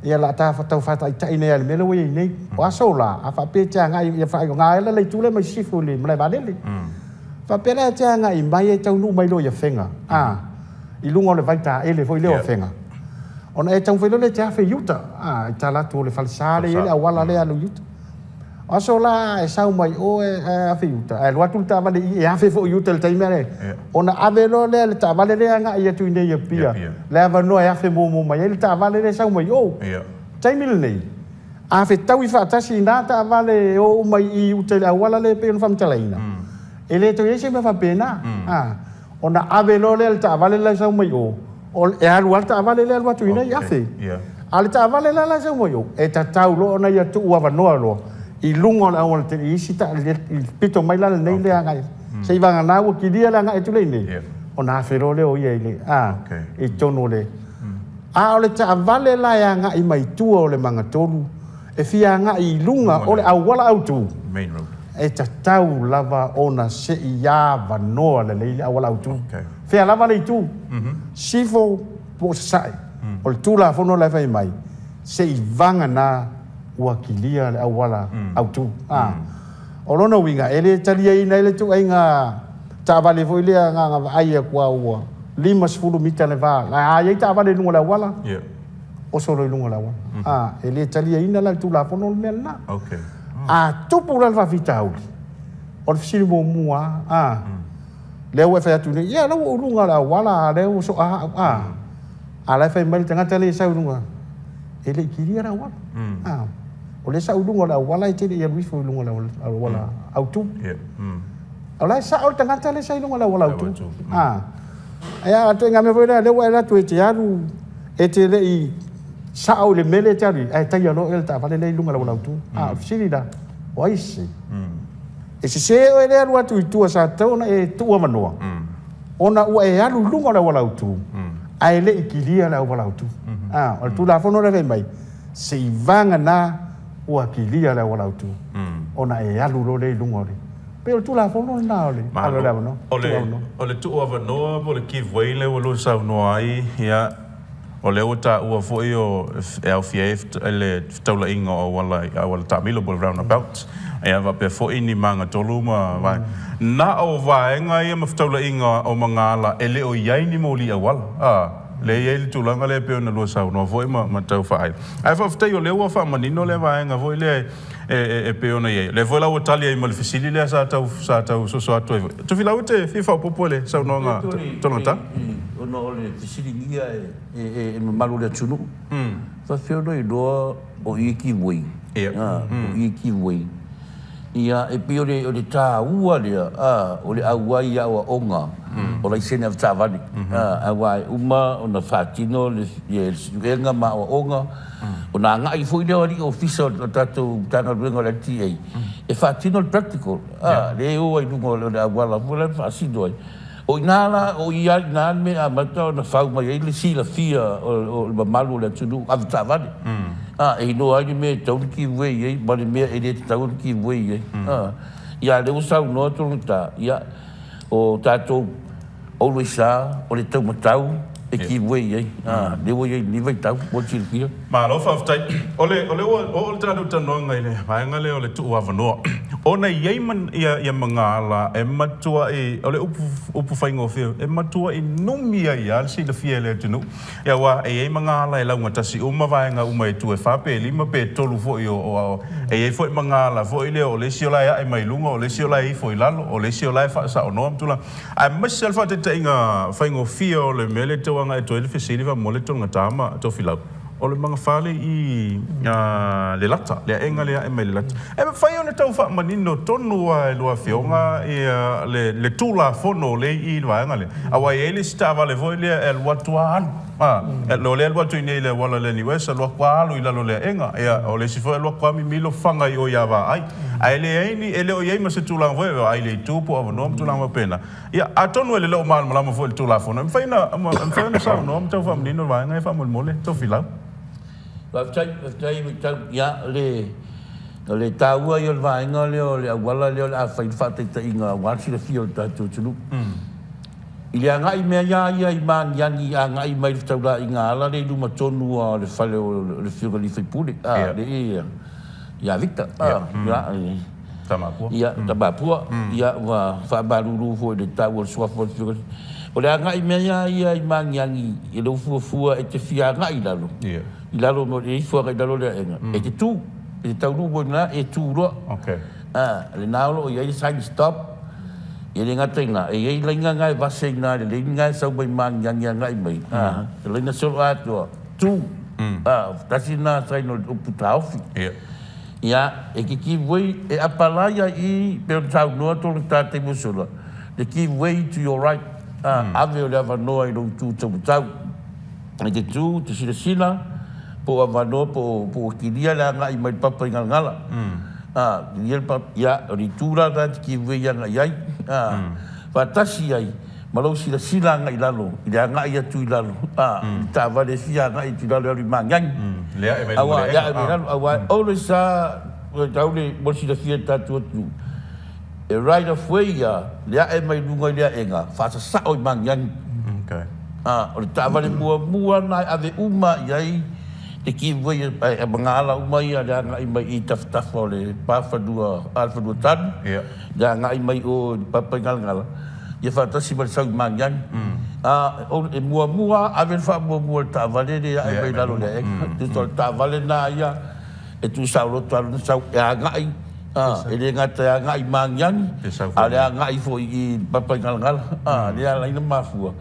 Speaker 2: Ia la ta tau faataitai nei i le mea lea ua i ai nei. O aso la, a faapea e te agai, ia faaaoga ai la le itu lea mai sisifo i le malae vaalele. Faapea la e te agai mai e taunuu mai loa i Afega, a, i luga o le vaitaele foi lea o Afega. Ona e taumafai loa lea e te afe i uta, a, i tala atu o le falesa lea e i ai le auala lea e alu i uta. O aso la e sau mai o e afe i uta, ae alu atu le taavale i i e afe foi i uta i le taimi lea, ona ave loa lea le taavale lea e agai atu i inei i Apia, le avanoa e afe muamua mai ai le taavale lea e sau mai o. Taimi lenei, a fetaui faatasi i na taavale e o uma i uta i le auala lea e pei ona faamatalaina, e le toe i ai se mea faapena. Ona ave loa lea le taavale la e sau mai o, e alu lava le taavale lea alu atu i inei afe. A o le taavale la la e sau mai o, e tatau loa ona ia tuu avanoa loa i luga o le aualatele i isi i pito mai la lenei lea agai. Se i vagana ua kilia le agai atu lea i inei, ona afe loa lea o ia i le, a, i totonu o le. A o le taavale la e agai mai tua o le magatolu, e fia agai i luga o le auala autu, e tatau lava ona se i avanoa lelei le auala autu. Fea lava le itu, sifo po o sasae, o le Tulafono la e fai mai, se i vagana ua kilia le auala autu. O lona uiga, e le taliaina ai le ituaiga taavale foi lea na ona vaai atu lava ua 50 mita le va, a i ai taavale i luga o le auala, oso loa i luga o le auala. A, e le taliaina la e le Tulafono le mea lena. A tupu la le faafitauli, o le fesili muamua lava, a, lea ua e fai atu nei, ia o la ua ou i luga o le auala, a o lea ua soa au, a, a o la e fai mai le tagata lea e sau i luga, e le i kilia le auala. A, o lea sa ou i luga o le auala e te le i alu ifo i luga o le auala autu. O la e sao le tagata lea sa i luga o le auala autu. A, Ia, a ituaiga mea foi lea, lea ua e alu atu e te alu, e te le i sao i le mea lea e te alu i ai, ae taia loa oe e le taavale lea i luga o le auala autu. A o le fesili la, o ai sese? E sese oe lea e alu atu i tua sa tatau ona e tuu avanoa, ona ua e alu i luga o le auala autu, ae le i kilia le auala autu. A, o le Tulafono lea e fai mai, se i vagana ua kilia le auala autu, ona e alu loa lea i luga o le Pei o le Tulafono lena o le ave o le avanoa.
Speaker 1: Malo. O le tuu avanoa po o le give way lea ua lua saunoa ai, ia, o lea ua taua foi o, e aofia ai le fetaulaiga o auala i auala taamilo po o le roundabout, ia faapea foi ni magatolu ma vaega. Na o vaega ia ma fetaulaiga o magaala e le o i ai ni moli auala, a, lea e i ai le tulaga lea e pei ona lua saunoa foi ma tau faailo. Ae faafetai o lea ua faamanino lea vaega foi lea e pei ona i ai. O lea foi la ua tali ai ma le fesili lea sa tau, sa tau soso atu ai foi. Tofilau e te fia faaopoopo i le saunoaga Tologata?
Speaker 3: Ona o le fesiligia e le mamalu o le atunuu, faafefea ona iloa o i e give way, o i e give way. Ia, e pei o le taua lea o le auai i aoaoga o laisene avetaavale, aua e uma ona faatino le suega ma aoaoga, Ona agai foi lea o alii ofisa o le tatou Matagaluega o le LTA e faatino le practical, a, lea e o ai i luga o le auala foi la e faasino ai. O i ina la, o i lava i ina le mea e amata ona fau mai ai le silafia o le mamalu o le atunuu avetaavale. A, e iloa ai le mea e tatau ona give way i ai ma le mea e le tatau ona give way i ai. A, ia a lea ua saunoa Tologata, ia, o tatou always a, o le taumatau e give way i ai. A, lea ua i ai i lenei vaitau, mo le silafia.
Speaker 1: Malo faafetai. O le, o lea ua oo le tatou talanoaga i le vaega lea o le tuu avanoa. Ona e i ai ma, ia, ia magala e matuai, o le upu, upu faigofie, e matuai numi ai lava le silafia e le atunuu. Ia aua e i ai magala e laugatasi uma vaega uma e tu e fa pe lima pe tolu foi o, o, e i ai foi magala foi lea o le isi o la e ae mai luga, o le isi o la e ifo i lalo, o le isi o la e faasaonoa ma tulaga. Aemaise lava le faataitaiga faigofie o le mea lea e tau agai atu ai le fesili faamolemole Tologata ma Tofilau, o le magafale i le lata, le aega lea e ae mai le lata. E mafai ona tau faamanino tonu lava e lua afioga le Tulafono lea i i le vaega lea, aua e i ai le isi taavale foi lea e alu atu lava alu, o lea e alu atu i inei i le auala lea i Niuesa, alu atu lava alu i lalo o le aega, ia, o le isi foi alu atu lava mimilo faga i o i Avaai. Ae leai ni, e le o i ai ma se tulaga foi e vaai i le itu po o avanoa ma tulaga faapena. Ia, atonu e le o malamalama foi i le Tulafono, e mafai ona, e mafai ona saunoa ma tau faamanino le vaega ia faamolemole, Tofilau.
Speaker 3: Faafetai, faafetai Vaitau. Ia, le, o le taua ia o le vaega lea o le auala lea o le a fai le faataitaiga aua le silafia o le tatou atunuu. I le agai mea ia ia i Magiagi agai mai le fetaulaiga ala lea i luma tonu lava o le fale o le Afioga i le sui usufono, a, le ia, ia Victor, a, ia,
Speaker 1: Tamapua.
Speaker 3: Ia, Tamapua, ia, ua faamalulu foi i le taua o le suafa o le Afioga. O le agai mea ia ia i Magiagi i lou fuafua e te fia agai i lalo, i lalo mo le ifo agai i lalo o le aega, e te tu, e te taunuu moi i lena, e tu loa. A, lena o lo o i ai le sign stop, e le gata i lena, e i ai laina na e vase i ina i le lane na e sau mai Magiagi agai mai, a, le laina solo atoa, tu, a, tasi lena sign o le upu taofi. Ia, e te give way, e apalai ai i, pei ona saunoa tolu tātai mosola, le give way to your right, a, ave o le avanoa i lou itu taumatau. E te tu, te silasila, po o avanoa, po o, po ua kilia le agai mai le papa i Galagala. A, kilia le papa, ia, o le itu la lena e te give way agai ai, a, faatasi ai ma lou silasila agai i lalo, i le agai atu i lalo, a, i le taavale e fia agai atu i lalo e alu i Magiagi.
Speaker 1: Le ae mai luga
Speaker 3: le ae mai lalo, aua e always a, tau le, mo le silafia e le tatou atunuu, e right of way ia, le ae mai luga i le aega, faasasao i Magiagi. A, o le taavale muamua lena e ave uma i ai le give way e magaala uma ia le agai mai i tafatafa o le pa fanua, a le fanua tanu, le agai mai o i le Papaigalagala. Ia faatasi ma le sau i Magiagi. A, e muamua ave le faamuamua i le taavale lea e ae mai lalo i le aega. Tusa o le taavale lena ia e tuusaoloto lava lona sau e agai, a, e le gata e agai i Magiagi, a o le agai foi i Papaigalagala. A, lea e ala ai ona mafua,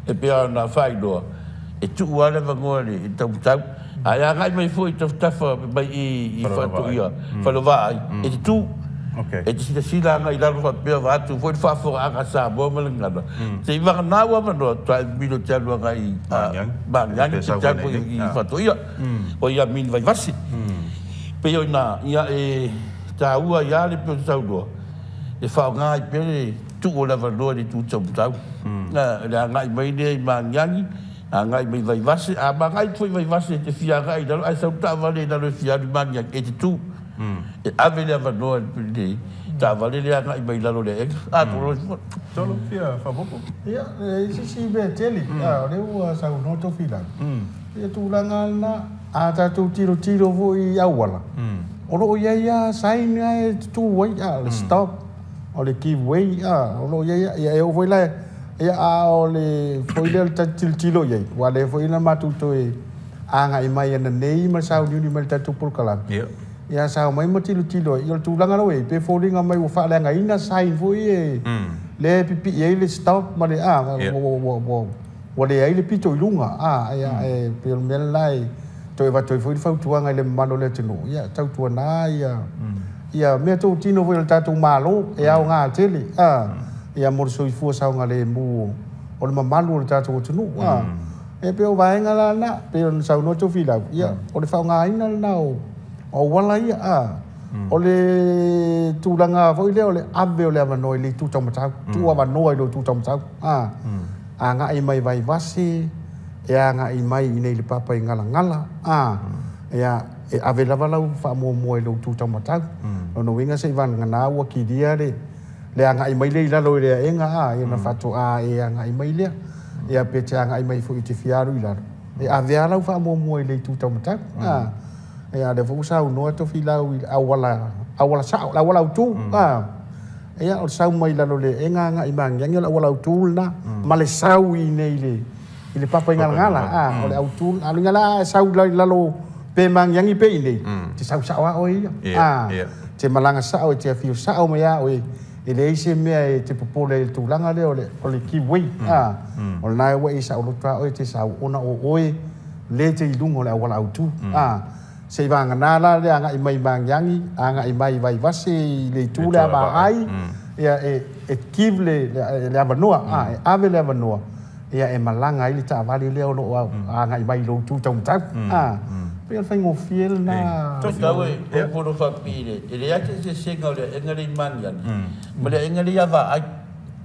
Speaker 3: e pei ona faailoa, e tuu lava le avanoa i le taumatau. A e agai mai foi i tafatafa mai i Faatoia, Falevaai, e te tu. E te silasila agai i lalo faapea vaeatu foi le faafofogaaga a Samoa ma le gagana. Se i vagana ua avanoa, faatoa e mimilo e te alu agai i Magiagi pe te alu foi i Faatoia, o ia Mini Vaivase. Pei o ina, ia e taua ai lava le pei ona saunoa, e faaaoga ai pea le tuu o le avanoa i le itu taumatau. Le agai mai lea i Magiagi, Agai mai Vaivase, a magai atu foi Vaivase e te fia agai i lalo, ae sau taavale i lalo e fia alu i Magiagi, e te tu. E ave le avanoa i le taavale lea agai mai i lalo o le aega. A, tolo ifo.
Speaker 1: Tolo, fia faaopoopo.
Speaker 2: Ia, e leai se isi mea tele. A, o lea ua saunoa Tofilau. Ia tulaga lava lena, a tatou tilotilo foi i auala, o lo o i ai lava sign na e tutu ai, a, le stop, o le give way, a, o lo o i ai lava. Ia e oo foi la Ia, a o le foi lea o le tatou tilotilo i ai, aua o lea foi na matou toe agai mai ananei ma sauniuni mai i le tatou polokalame.
Speaker 1: Ia.
Speaker 2: Ia, sao mai ma tilotilo ai. Ia, o le tulaga la ua i ai, pe foliga mai ua faaleagaina sign foi ia lea e pipii ai le stop ma le, a, ua leai le pito i luga, a, ia, e pei o le mea lena e toe avatu ai foi le fautuaga i le mamalu o le atunuu, ia, tautuana ia, ia mea totino foi a le tatou Malo e aoga tele, a. Ia mo le soifua saogalemu o le mamalu o le tatou atunuu. A, e pei o vaega la na, pei ona saunoa Tofilau, ia, o le faaaogaina lena o auala ia. A, o le tulaga foi lea o le ave o le avanoa i le itu taumatau, tuu avanoa i lou itu taumatau. A, agai mai Vaivase, e agai mai i inei i le Papaigalagala. A, ia, e ave lava lau faamuamua i lou tu taumatau. Lona uiga se i vagana ua kilia le le agai mai lea i lalo i le aega a, ia ona faatoa e agai mai lea. Ia pe te agai mai foi e te fia alu i lalo, e ave lava lau faamuamua i le itu taumatau. A, ia o lea foi ua saunoa Tofilau i le auala, auala sao, le auala autu. A, ia o le sau mai lalo i le aega agai i Magiagi o le auala autu lena, ma le sau i inei i le i le papa i Galagala, a, o le autu, a luga la a sau i lalo pe Magiagi pe i inei, e te sau sao lava oe ia. A, te malaga sao, e te afio sao mai lava oe, e leai se mea e te popole ai i le tulaga lea o le, o le give way. A, o lena ua e saoloto lava oe e te sau ona o oe lea e te i luga o le auala autu. A, seivagana la le agai mai Magiagi, agai mai Vaivase i le itu lea vaai, ia e, e give le, le, le avanoa, a, e ave le avanoa, ia e malaga ai le taavale lea o lo o agai mai i lou itu taumatau. A, pei o le faigofie lena.
Speaker 3: Tau e fono faapipii i le, e leai se eseesega o le aega lea i Magiagi ma le aega lea ia Vaai.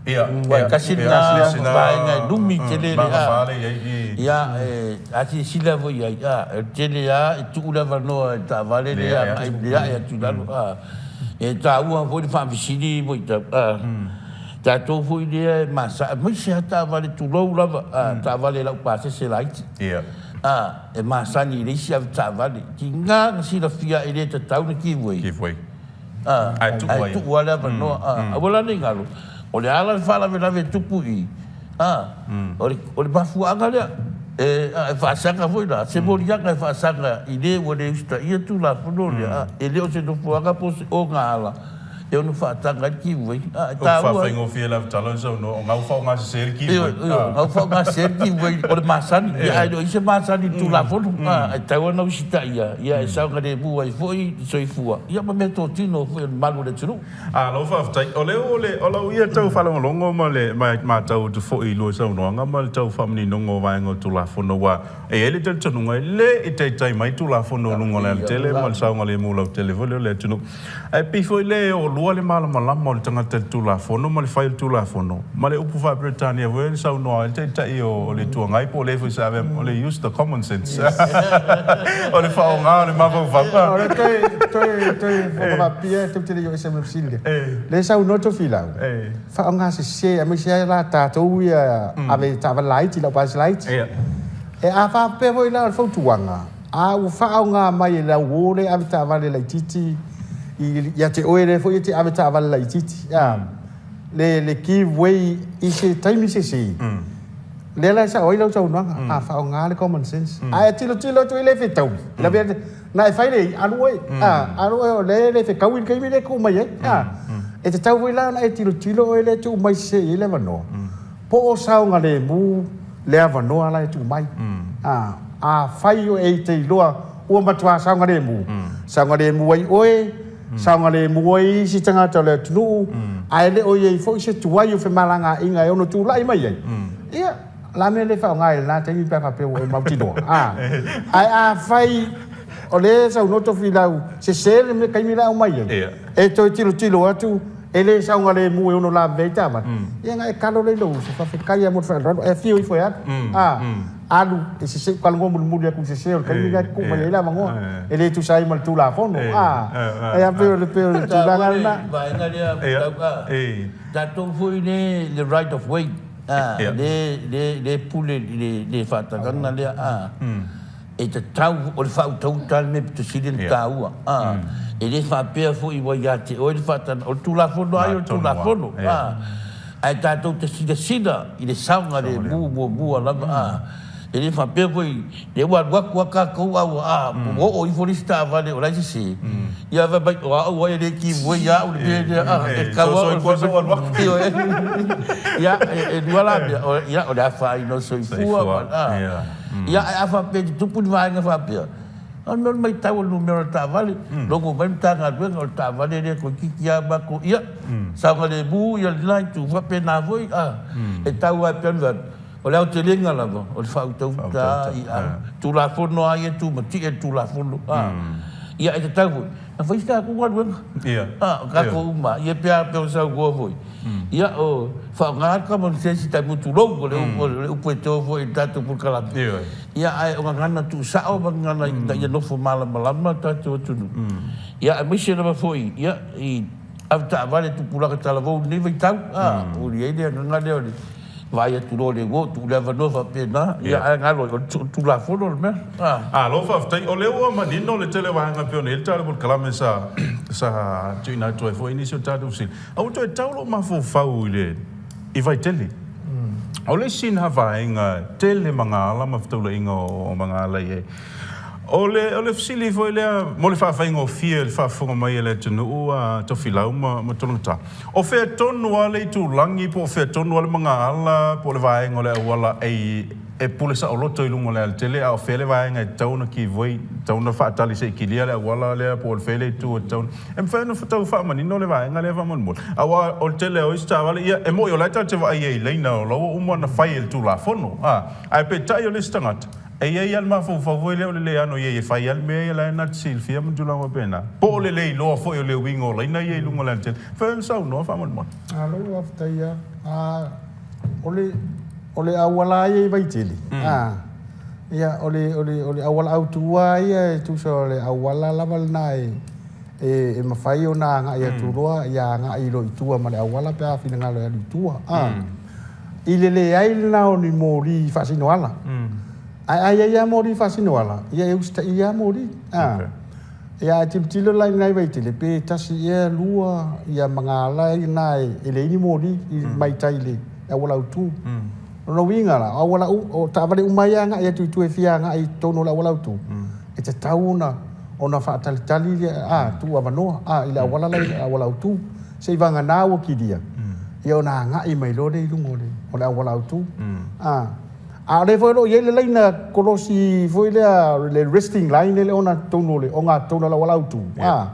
Speaker 3: Aua e tasi lena vaega e lumi tele le a. Ia, a silasila foi i ai, a, e tele lava e tuu le avanoa i le taavale lea agai le ae atu i lalo, a. E taua foi le faafesili Moitau, a. Tatou foi lea e masaa, aemaise lava taavale, tulou lava, a, taavale laupasese laiti. A, e masani i le isi avetaavale. Tiga na silafia e le tatau ona give way. A, ae tuu lava le avanoa. A, aua la ne i galo, o le a la le faalavelave e tupu i i, a, o le, o le mafuaaga lea. E, a, e faasaga foi la, se moliaga e faasaga i le ua le usitaia Tulafono lea, a, e le o se nofoaga po o se ogaala e ono faataga ai le give way. A, e taua. Upu
Speaker 1: faafaigofie lava tala o saunoa, o gau faaaogasese le give way.
Speaker 3: Ioe, o gau faaaogasese le give way, o le masani. Ia, ae le o i ai se masani i le Tulafono. A, e tatau ona usitaia, ia e saogalemu ai foi le soifua, ia ma meatotino foi o le malu o le atunuu.
Speaker 1: Malo faafetai. O lea o le, o lau ia tau faalogologo ma le matau atu foi i lua saunoaga ma le tau faamaninoga o vaega o Tulafono aua E i ai le talitonuga e le i taitai mai Tulafono i luga o le alatele ma le saogalemu lautele foi lea o le atunuu. Ae pei foi lea e oolua le malamalama o le tagata i le Tulafono ma le fai o le Tulafono ma le upu faa-Peretania foi lea na saunoa ai le Taitai o le Itu Agai po o le foi sa avea o le use the common sense o le faaaoga o le mafaufau.
Speaker 2: O le toe, toe, toe whakawapia, te tele i o SMFC lea. Le saunoa Tofilau, faaaoga sese aemaise ai la tatou ia ave taavale laiti, laupasi laiti. E a faapea foi la o le fautuaga, a ua faaaoga mai e le auō le ave taavale laitiiti ia te oe lea foi e te ave taavale laitiiti, a, le, le give way i se taimi sese, lea la e sao ai lau saunoaga, a faaaoga le common sense. A e tilotilo atu i le fetaui, na e fai le alu oe, a, alu oe o lea e le fetaui le taimi lea e tuu mai ai, a. E tatau foi la ona e tilotilo oe lea e tuu mai sese i ai le avanoa, po o saogalemu le avanoa la e tuu mai. A, afai o e te iloa ua matua saogalemu, saogalemu ai oe, saogalemu ai isi tagata o le atunuu, ae le o i ai foi se tuai o femalagaaiga e ono tulai mai ai, ia, La mea le faaaoga i lena taimi pe a faapea ua e mautinoa. A. Ae afai o lea e saunoa Tofilau, sese le mea taimi la e aumai ai, e toe tilotilo atu e le saogalemu e ono lavevea ai taavale, ia na e kalo lea i lou uso, faafetai lava mo le faaaloalo, ae afio ifo e alu. A. Alu, e sese, ou talanoa mulimuli atu i le sese o le taimi lena e tuu mai ai le avanoa, e le tusa ai ma le Tulafono. A. Ae pei o le tulaga lena.
Speaker 3: Vaega lea, tatou foi le right of way. A, le, le, le pule i le, le faatagaga lea, a, e tatau, o le faautauta le mea pito sili ona taua, a, e le faapea foi ua ia te oe le faatagaga, o le Tulafono lava ia o le Tulafono, a, ae tatou te silasila i le saogalemu muamua lava, a. E le faapea foi, lea ua alu atu lava tatou a ua, a, ua oo ifo le isi taavale o la e sese, ia fai mai, o au ai e le give way ia au le mea lea, a, e tatau lava ona ioe. Ia, e lua la mea, ia, o le afaina o le soifua ma, a. Ia, ae a faapea e tutupu ni vaega faapea, o le mea o le matau o le numera o le taavale, logo mai le Matagaluega o le taavale lea toeitiiti lava matou, ia, saogalemu ia lena itu, faapena foi, a, e tau lava e pei ona fai atu, O le aotelega lava, o le faautauta i a Tulafono lava ia e tumatie le Tulafono. Ia, e tatau foi. Na fai se tatou galuega. A, o tatou uma, ia pe a pei ona saunoa foi, ia o faaaoga le common sense i taimi o tulou, o le upu e to foi i le tatou polokalame. Ia ae o gagana tuusao ma gagana ina ia nofo malamalama le tatou atunuu. Ia aemaise lava foi ia i avetaavale tupulaga talavou i lenei vaitau, a, ua i ai le agaga lea o le vaai atu loa i le uo, tuu le avanoa faapena, ia ae galo ai, o le Tulafono le mea.
Speaker 1: Malo faafetai. O lea ua manino le tele o vaega e pei ona i ai le tatou polokalame sa sa tuuina atu ai foi nisi o tatou fesili. A ua toe tau lou mafaufau i le i Vaitele. O le isi na vaega tele magaala ma fetaulaiga o magaala i ai. O le o le fesili foi lea mo le faafaigofie i le faafofoga mai a le atunuu a Tofilau ma ma Tologata. O fea tonu lava le itulagi po o fea tonu lava le magaala po o le vaega o le auala e e pule saoloto i luga o le alatele, a o fea le vaega e tatau ona give way, e tatau ona faatali se i kilia le auala lea po o fea le itu e tatau ona... E mafai ona tau faamanino le vaega lea faamolemole? Aua o le tele o isi taavale, ia, e moni o la e tatou te vaai ai i laina o la ua uma ona fai e le Tulafono, a, ae peitai o le isi tagata, E i ai lava le mafaufau foi lea o le le ano i ai e fai lava le mea ia la e na te silafia ma tulaga faapena. Po o le le iloa foi o le uiga o laina ia i luga o le alatele. Fai ona saunoa faamolemole.
Speaker 2: Malo faafetai lava. A, o le, o le auala lava ia i Vaitele, a, ia, o le, o le, o le auala autu lava ia e tusa o le auala lava lena e, e, e mafai ona agai atu loa, ia agai loa i tua ma le auala pe a finagalo e alu i tua, a. I le leai lena o ni moli faasinoala. Ae a i ai lava moli faasinoala, ia e usitaia lava moli. A. Ia a tilotilo la i nai Vaitele, pe tasi ea lua ia magala i na e leai ni moli i mai tai i le auala autu. O lona uiga la, o auala o taavale uma ia e agai atu i tua e fia agai i totonu o le auala autu, e tatau ona ona faatalitali le a tuu avanoa a i le auala la i le auala autu. Seivagana ua kilia, ia ona agai mai loa lea i luga o le, o le auala autu. A, a o lea foi o lo o i ai le laina kolosi foi lea, le resting line le ona totonu o le ogatotonu o le auala autu. A,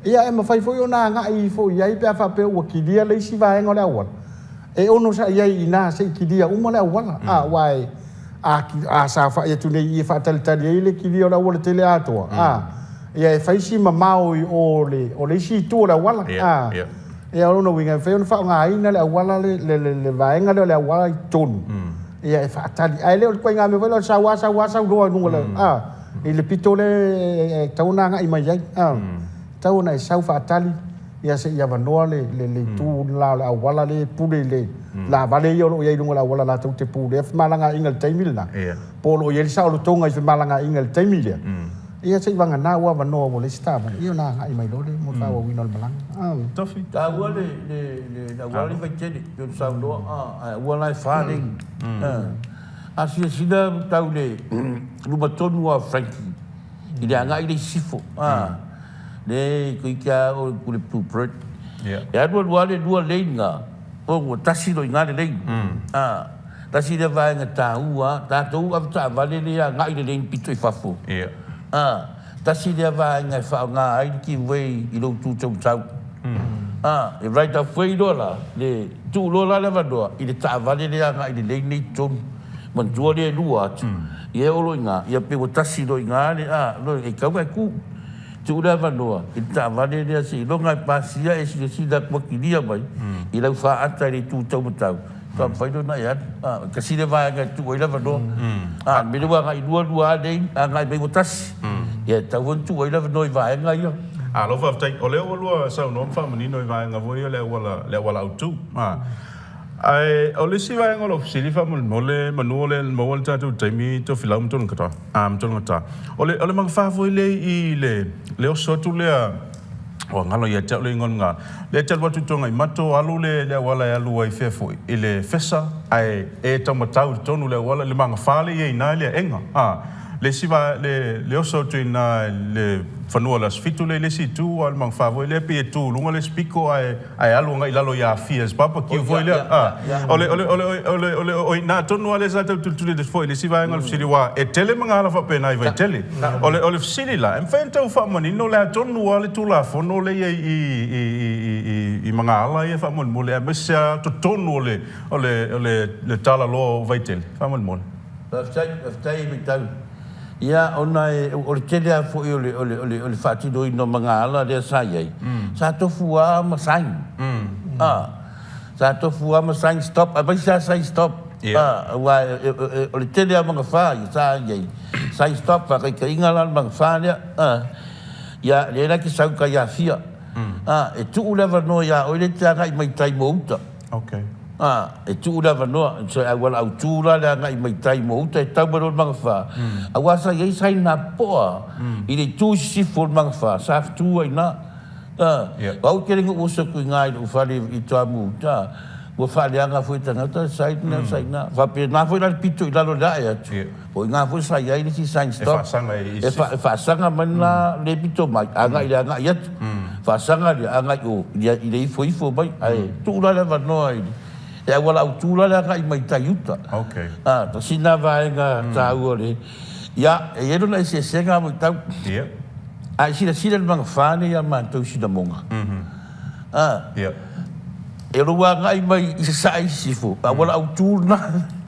Speaker 2: ia e mafai foi ona agai ifo i ai pe a faapea ua kilia le isi vaega o le auala, e onosai ai i ina se i kilia uma le auala. A, aua e, a, a saofai atu nei i i e faatalitali ai le kilia o le auala tele atoa, a, Ia e fai si mamao i o le, o le isi itu o le auala. A, ia o lona uiga e mafai ona faaaogaina le auala le, le, le, le vaega lea o le auala i totonu. Ia e faatali. Ae le o le ituaiga mea foi lea o le sau lava, sau lava, sau loa i luga o le, a, i le pito lea e tatau ona agai mai ai. A, tatau ona e sau faatali, ia se i avanoa le, le, le itu la o le auala lea e pule i le lavale ia o lo o i ai i luga o le auala latou te pulea femalagaaiga i le taimi lena, po o lo o i ai le saolotoga i femalagaaiga i le taimi lea. Ia se i vagana ua avanoa ua leai se taavale, ia ona agai mai loa lea mo le faaauauina o le malaga.
Speaker 3: Tofi. Taua le le le auala lea i Vaitele pei ona saunoa a ae auala e fa lane. A silasila tau le luma tonu lava o Frankie i le agai lea i sisifo a le toeitiiti lava oo i le Blue Bird. E alu alu lava le lua lane na ua tasi loa i ina le lane a. Tasi lea vaega taua, tatou avetaavale lea agai le lane pito i fafo. A, tasi lea vaega e faaaoga ai le give way i lou tu taumatau. A, e right of way loa la, le tuu loa la le avanoa i le taavale lea agai le lane lea i totonu. Manatua lea e lua atu, ia e oo loa i ina, ia pei ua tasi loa i ina le, a, e tatau ona e tu. Tuu le avanoa i le taavale lea seiloga e pasia e silasila atu ua kilia mai i lau faata i le itu taumatau, faatoa mafai lea ona e alu. A, tasi lea vaega e tuu ai le avanoa. A, le mea lea ua agai lua lua lava lane, agai mai ua tasi. Ia e tatau foi ona tuu ai le avanoa i vaega ia.
Speaker 1: Malo faafetai. O lea ua lua saunoa ma faamanino i vaega foi ia o le auala, le auala autu. A. Ae o le isi vaega o lou fesili faamolemole, manu o lea e maua le tatou taimi Tofilau ma Tologata, a, ma Tologata. O le, o le magafa foi lea i le, le oso atu lea, ua galo ia te au le igoa o le magafa, lea e te alu atu i Togaimato, alu le, le auala e alu ai fea foi, i le Fesa, ae e taumatau i totonu o le auala, le magafa lea e i ai i ina i le aega, a. Le isi va, le, le oso atu i ina i le fanua o le Aso Fitu lea i le isi itu, a o le magafa foi lea pei e tu i luga le isi piko ae, ae alu agai i lalo i Afia i se barbecue foi lea. A, o le, o le, o le, o le, o le, o i ina tonu lava lea sa tau tulituli atu foi i le isi vaega o le fesili, aua e tele magaala faapena i Vaitele. O le, o le fesili la, e mafai ona tau faamanino le a tonu lava le Tulafono lea e i ai i, i, i, i, i magaala ia faamolemole, aemaise lava totonu o le, o le, o le, le talaloa o Vaitele, faamolemole.
Speaker 3: Faafetai, faafetai Matau. Ia, ona e, o le tele lava foi o le, o le, o le, o le faatinoina o magaala lea sa i ai, sa tofu lava ma sign. A, sa tofu lava ma sign stop, aemaise lava sign stop. A, aua e, e, e, o le tele lava o magafa ia sa i ai, sign stop, faataitaiga la o le magafa lea. A, ia, lea la e te sau i tai Afia. A, e tuu le avanoa ia oe lea e te agai mai tai mo uta.
Speaker 1: Okay.
Speaker 3: A, e tuu le avanoa, so e auala autū la le agai mai tai mo uta e tau mai loa le Magafa, aua sa i ai sign napoa i le itu i sisifo o le Magafa, sa fetu ai i ina. A, o au e tele ina ou oso atu i ina i lou fale i Toamu uta, ua faaleaga foi e tagata le sign lea, sign la. Faapena foi la le pito i lalo i le ae atu, o i ina foi sa i ai le isi sign stop. E faasaga mai lena le pito mai, agai i le agai atu. Faasaga le agai o i le ifoifo mai, ae tuu la le avanoa i le auala autu la le agai mai tai uta. A, tasi lena vaega taua o le, ia, e i ai lona eseesega Mulitau. A e silasila i le magafa nei a matou i Sinamoga, a, e lou agai mai i sasae i sisifo, auala autu lena.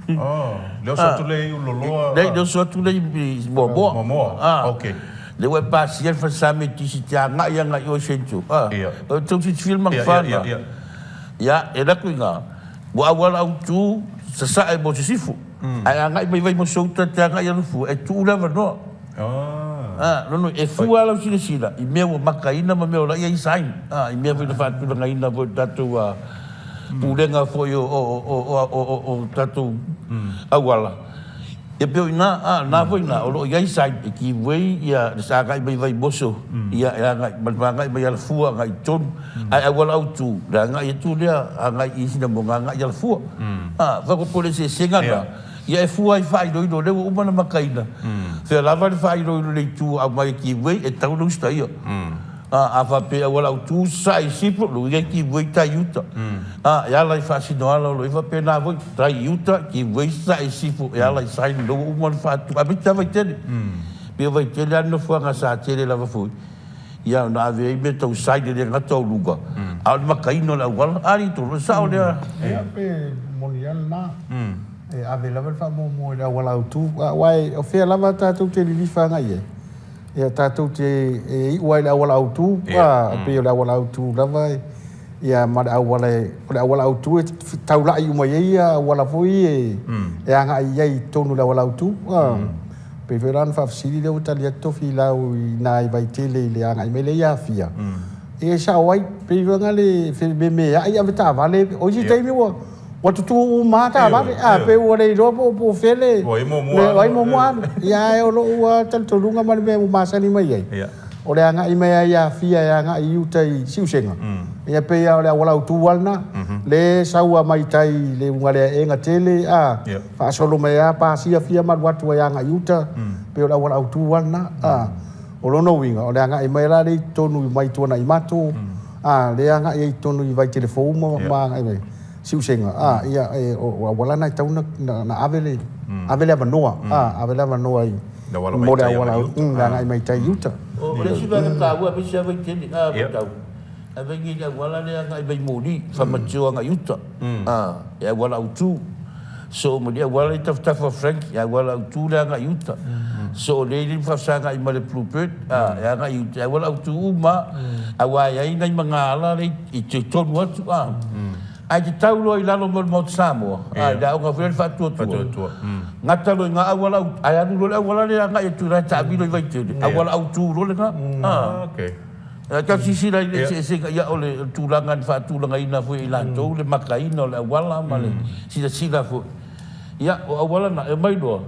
Speaker 1: Le oso atu lea i Ululoloa.
Speaker 3: Le oso atu lea i Moamoa.
Speaker 1: Moamoa, ok.
Speaker 3: Lea ua e pasia le falesa metisi te agai agai i o i Central. A, o tau silafia le magafa lena. Ia, e alu atu i ina, ua auala autu sasae mo sisifo, ae agai mai Vaimoso uta te agai Alafua, e tuu le avanoa. A, lona, e fua lava lau silasila i mea ua makaina ma mea o la e i ai sign, a, i mea foi na faatulagaina foi e le tatou Pulega foi o tatou auala. E pei o i ina, a, na foi ina, o lo o i ai sign e give way ia le agai mai Vaimoso, ia e agai ma le agai mai Alafua agai i totonu, ae auala autu, le agai atu lea agai i Sinamoga agai i Alafua. A, fai po o le eseesega lena, ia e fua ai faailoilo lea ua uma ona makaina, fea lava le faailoilo i le itu aumai e give way, e tatau ona usitaia. A, a faapea auala autu sae i sifo, lou ia give way tai i uta. A, e ala i faasinoala o lo o i ai faapena foi, tai i uta, give way sae i sifo, e ala i sign lea ua uma ona faatu. Aemaise lava Vaitele. Pei o Vaitele lava le nofoaga sa tele lava foi, ia ona ave ai mea tau sign e le gata o luga, a o le makaina o le auala. A alii tolu, e sao lea.
Speaker 2: Ia, pe moni lava lena. E ave lava le faamuamua i le auala autu. Aua o fea lava tatou te lilifa agai i ai? Ia tatou te e iu ai i le auala autu, a pei o le auala autu lava ia ma le auala o le auala autu e taulai uma i ai ia auala foi e e agai i ai i totonu o le auala autu. A pei foi la ona faafesili lea ua tali atu Tofilau i ina i Vaitele i le agai mai lea i Afia. Ia e sao ai, pei foi na le fememeai avetaavale, o isi taimi ua Ua tutū uma lava taavale, a pei ua le iloa po o fea le, o ai muamua alu. Ia ae o lou lava talitonuga ma le mea ua masani mai ai, o le agai mai lava i Afia e agai i uta i Siusega, ia pei lava o le auala autu lava lena. Lea e sau lava mai tai i le ugaleaega tele, a, faasolo mai lava pasia Afia ma alu atu ai agai i uta, pei o le auala autu lava lena. A, o lona uiga, o le agai mai la lea i totonu mai Tuanaimato, a, lea e agai ai i totonu i Vaitele Fou ma agai mai. Siusega, a, ia, e, o, o auala na e tatau ona, na ave le, ave le avanoa, a, ave le avanoa i,
Speaker 1: Le auala
Speaker 2: mo le
Speaker 1: mai tai
Speaker 2: auala,
Speaker 1: agai i uta.
Speaker 2: le agai mai tai i uta.
Speaker 3: O le isi vaega taua aemaise lava Vaitele, a, Matau, ave nei le auala lea agai mai Moli, Famatio agai i uta, a, e auala autu. So ma le auala i tafatafa o Frank, e auala autu le agai i uta. So lea e le faafesagai ma le Blue Bird, a, e agai i uta, e auala autu uma, aua e i ai nai magaala lea i totonu atu, a. Ae te tau loa i lalo mai o le Maota Samoa, a, i le aoga foi lea o le Faatuatua, gata loa i ngā auala autu, ae alu loa le auala lea agai atu i la e taamilo i Vaitele, auala autu loa lena, a. Ae tau silasila i le eseesega, ia o le tulaga na faatulagaina foi e i latou le makaina o le auala ma le silasila foi. Ia, o auala na, e omai loa,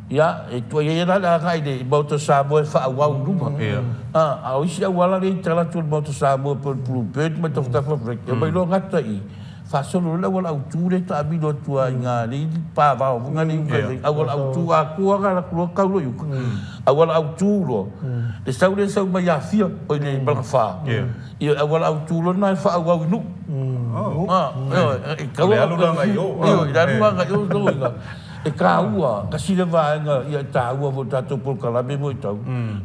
Speaker 3: ia, e tuai ai la le agai i le Maota o Samoa e faaauau i luma. A o isi auala lea i tala atu o le Maota o Samoa pei o le Blue Bird ma Tafatafa Break, e omai loa gata i i, faasolo loa le auala autu lea e taamilo atu ai i ina le pavao foi lea i uka i auala autu atoa lava alu atu loa tau loa i uka. Auala autu loa, le sau lea sau mai Afia, oi le Malaga-fa, ia auala autu loa lena e faaauau i Nuu. Ioe, e
Speaker 1: tau le alu la agai i o.
Speaker 3: Ioe, le alu la agai i o lona uiga, e taua, tasi lea vaega ia e taua foi i le tatou polokalame mo i tau,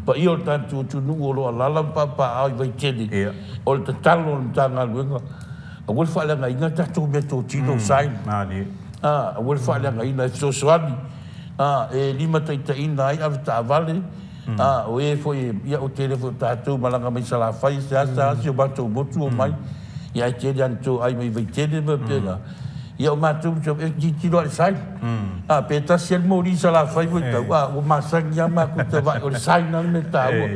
Speaker 3: paia o le tatou atunuu o lo o alaala ma papaaao i Vaitele, o le tatalo a le Matagaluega, aua le faaleagaina tatou meatotino, sign, aua le faaleagaina e fesoasoani. E limataitaiina ai avetaavale, o e foi, ia o tele foi o tatou malaga mai Salafai, seasea si o matou motu omai, ia ae tele lava ina toai mai Vaitele ma faapena. Ia o matou e tilotilo lava i le sign. Pe tasi lava le moli i Salafai ua tau, ua masani lava matou i Savaii, o le sign lava le mea taua.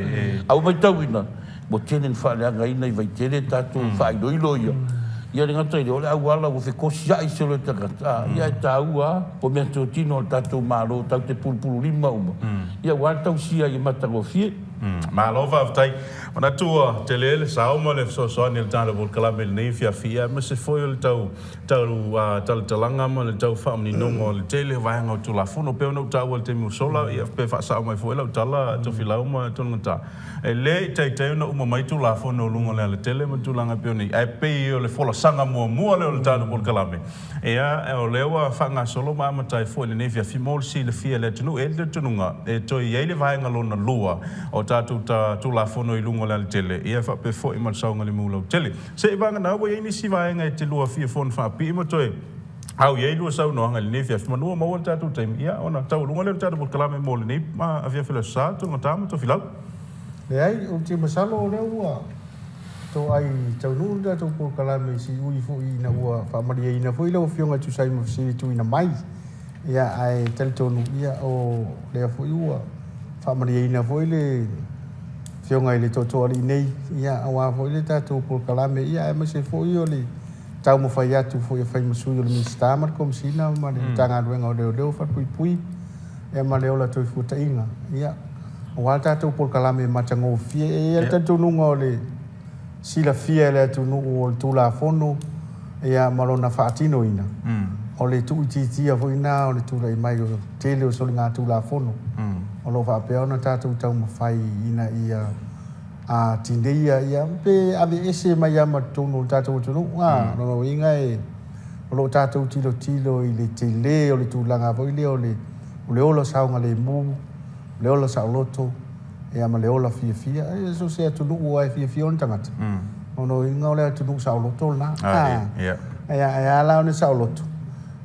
Speaker 3: Ae ua matauina, ua tele ina faaleagaina i Vaitele tatou faailoilo ia. Ia le gata i lea, o le auala ua fekosiai solo e tagata, ia e taua lava, o meatotino a le tatou Malo tatou te pulupululima uma, ia aua le tausia ia matagofie.
Speaker 1: Malo faafetai. Manatu ua tele le sao ma le fesoasoani a le tatou polokalame i lenei afiafi, aemaise foi o le tau tau talatalaga ma le tau faamaninoga o le tele o vaega o Tulafono. E pei ona ou taua i le taimi ua sola, ia pe faasao mai foi lau tala Tofilau ma Tologata, e le i taitai ona uma mai Tulafono i luga o le alatele ma tulaga e pei ona i ai, ae pei o le folasaga muamua lea o le tatou polokalame, ia o lea ua faagasolo ma amata ai foi i lenei afiafi mo le silafia e le atunuu. E i ai le talitonuga e toe i ai le vaega lona lua o tatou Tulafono i luga o le alatele, ia faapea foi ma le saogalemu lautele. Se i vagana ua i ai nisi vaega e te lua fia fono faapii ma toe au i ai lua saunoaga i lenei afiafi, manu ua maua le tatou taimi, ia ona taualuga lea o le tatou polokalame mo lenei afiafi o le Aso Sa, Tologata ma Tofilau.
Speaker 2: Leai, ou te masalo o lea ua toai taunuu le tatou polokalame i siui foi ina ua faamalieina foi lau Afioga e tusa ai ma fesili tuuina mai. Ia, ae talitonu, ia, o lea foi ua faamalieina foi le Afioga i le Tootooalii nei, ia, aua foi le tatou polokalame, ia, aemaise foi o le taumafai atu foi e fai ma sui o le Minisita ma le Komesina ma le Matagaluega o Leoleo, Falepuipui, ia, ma le Ola Toifuataiga, ia, aua le tatou polokalame matagofie. E i ai le talitonuga o le silafia e le atunuu o le Tulafono ia ma lona faatinoina, o le tuuitiitia foi lena o le tulai mai o le tele o soligatulafono o lo o faapea ona tatou taumafai ina ia tineia ia pe aveese mai lava ma totonu o le tatou atunuu. O lona uiga e o lo o tatou tilotilo i le tele o le tulaga foi lea o le ola saogalemu, o le ola saoloto, ia ma le ola fiafia. E so o se atunuu lava e fiafia ona tagata, o lona uiga o le atunuu saoloto lena. Ae a la ona saoloto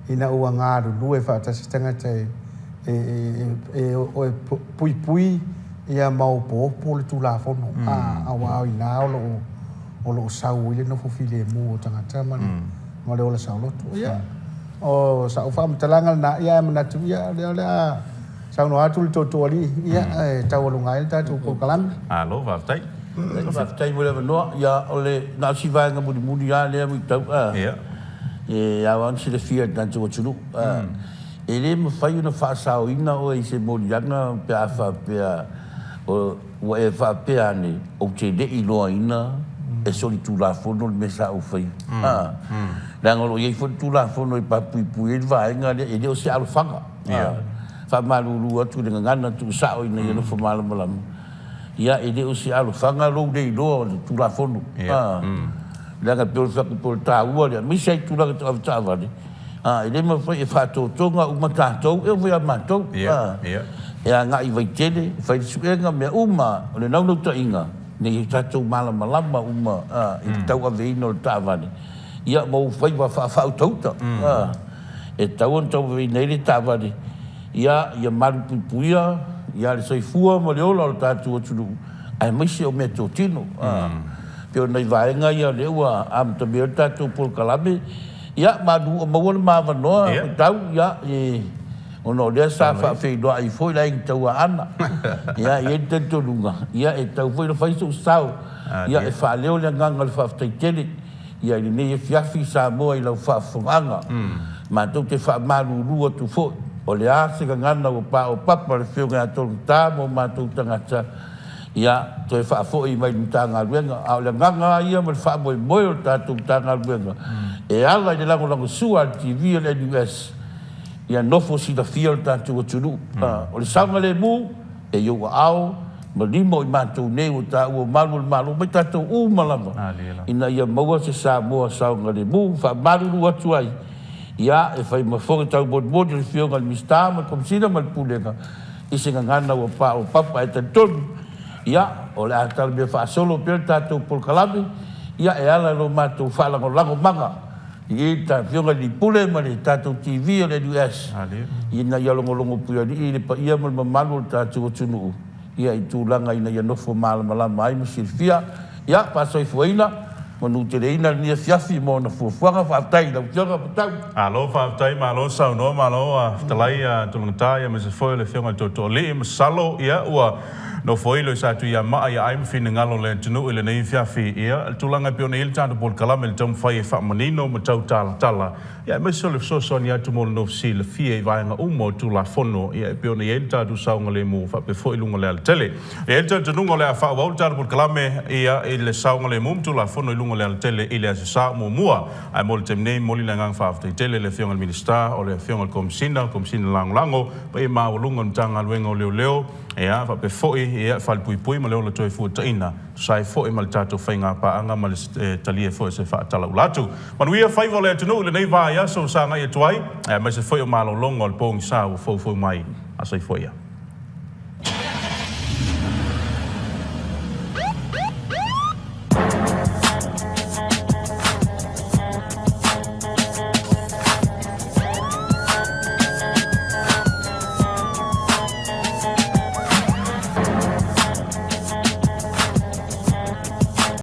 Speaker 2: ina ua galulue faatasi tagata e puipui ia ma opoopo le Tulafono, aua o i ina o lo o sau ai le nofo filemu o tagata ma le ola saoloto. Ia, o sau faamatalaga lena, ae manatu ia o lea o le a saunoa atu le Tootooalii, ia, e taualuga ai le tatou polokalame.
Speaker 1: Malo faafetai.
Speaker 3: Faafetai mo le avanoa. Ia, o le, na o si vaega mulimuli lava lea muitau, e ao lava ona silafia e le tatou atunuu, e le mafai ona faasaoina oe i se moliaga pe a faapea ua e faapea ane, ou te le i iloaina e solitulafono le mea sa ou faia. Leaga o lo o i ai foi le Tulafono e papuipui ai le vaega lea, e le o se alofaga. Faamalulu atu i le gagana tuusao ina ia nofo malamalama, ia e le o se alofaga lou le iloa o le Tulafono. Leaga e pei o le fai atu pei o le taua lea, aemaise lava i tulaga tau avetaavale, e le mafai e faatotoga uma tatou, e oo foi ia matou, e agai i Vaitele, e fai le suega, mea uma, o le naunautaiga, ina ia tatou malamalama uma i le tauaveina o le taavale, ia ma ou faiva faafautauta. E tatau ona tauaveina ai le taavale, ia, ia malupuipuia ia le soifua ma le ola o le tatou atunuu, aemaise o meatotino. Pei o nai vaega ia o lea ua amatamea ai le tatou polokalame, ia, malu ua maua le ma avanoa, Tau, ia, e, ona o lea sa faafeiloai foi le Aiga Tauaana. Ia, e i ai le talitonuga, ia, e tatau foi ona fai sou sao, ia, e faaleo le agaga o le faafetai tele. Ia i lenei afiafi Samoa i lau faafofogaaga, matou te faamalulu atu foi, o le a se gagana ua paopapa le Afioga ia Tologata ma o matou tagata, ia toe faafoi mai i le Matagaluega. A o le agaga lava ia ma le faamoemoe o le tatou Matagaluega e ala i le lagolagosua a le TV a le NUS, ia nofo silafia le tatou atunuu. O le saogalemu e i ou aao ma lima o i matou nei ua taua malu o le Malo mai tatou uma lava ina ia maua se Samoa saogalemu. Faamalulu atu ai, ia, e fai ma fofoga taumolimoli o le Afioga i le Minisita ma le Komesina ma le Pulega i se gagana ua paopapa ae talitonu, ia, o le a talamea faasolo pea le tatou polokalame, ia, e ala i lo matou faalagolagomaga. I i ta afioga i le Pule ma le tatou TV o le LUS, ina ia logologo puialii le paia ma le mamalu o le tatou atunuu ia i tulaga ina ia nofo malamalama ai ma silafia. Ia, faasoifuaina, manuteleina lenei afiafi mo ona fuafuaga. Faafetai i lau Afioga Matau.
Speaker 1: Malo faafetai, malo saunoa, malo fetalai Tologata, ia aemaise foi o le Afioga i le Tootooalii. Masalo ia ua nofoilo i Satuiamaa ia ai ma finagalo o le atunuu i lenei afiafi. Ia, le tulaga e pei ona i ai le tatou polokalame i le taumafai e faamanino ma tau talatala, ia aemaise o le fesoasoani atu mo le nofo silafia i vaega uma o Tulafono, ia e pei ona i ai le tatou saogalemu faapea foi i luga o le alatele. E i ai le talitonuga o le a faaauau le tatou polokalame ia i le saogalemu ma Tulafono i luga o le alatele i le Aso Sa muamua. Ae mo le taimi nei, momoli le agaga faafetai tele i le Afioga i le Minisita, o le Afioga i le Komesina, Komesina Lagolago, paia maualuga o le Matagaluega o Leoleo, ia, faapea foi ia Falepuipui ma le Ola Toefuataina, tusa ai foi ma le tatou faiga paaga ma le talia foi o se faatalaula atu. Manuia faiva o le atunuu i lenei vaiaso ua sagai atu ai, aemaise foi o malologa o le pogisa ua foufou mai. A soifua ia.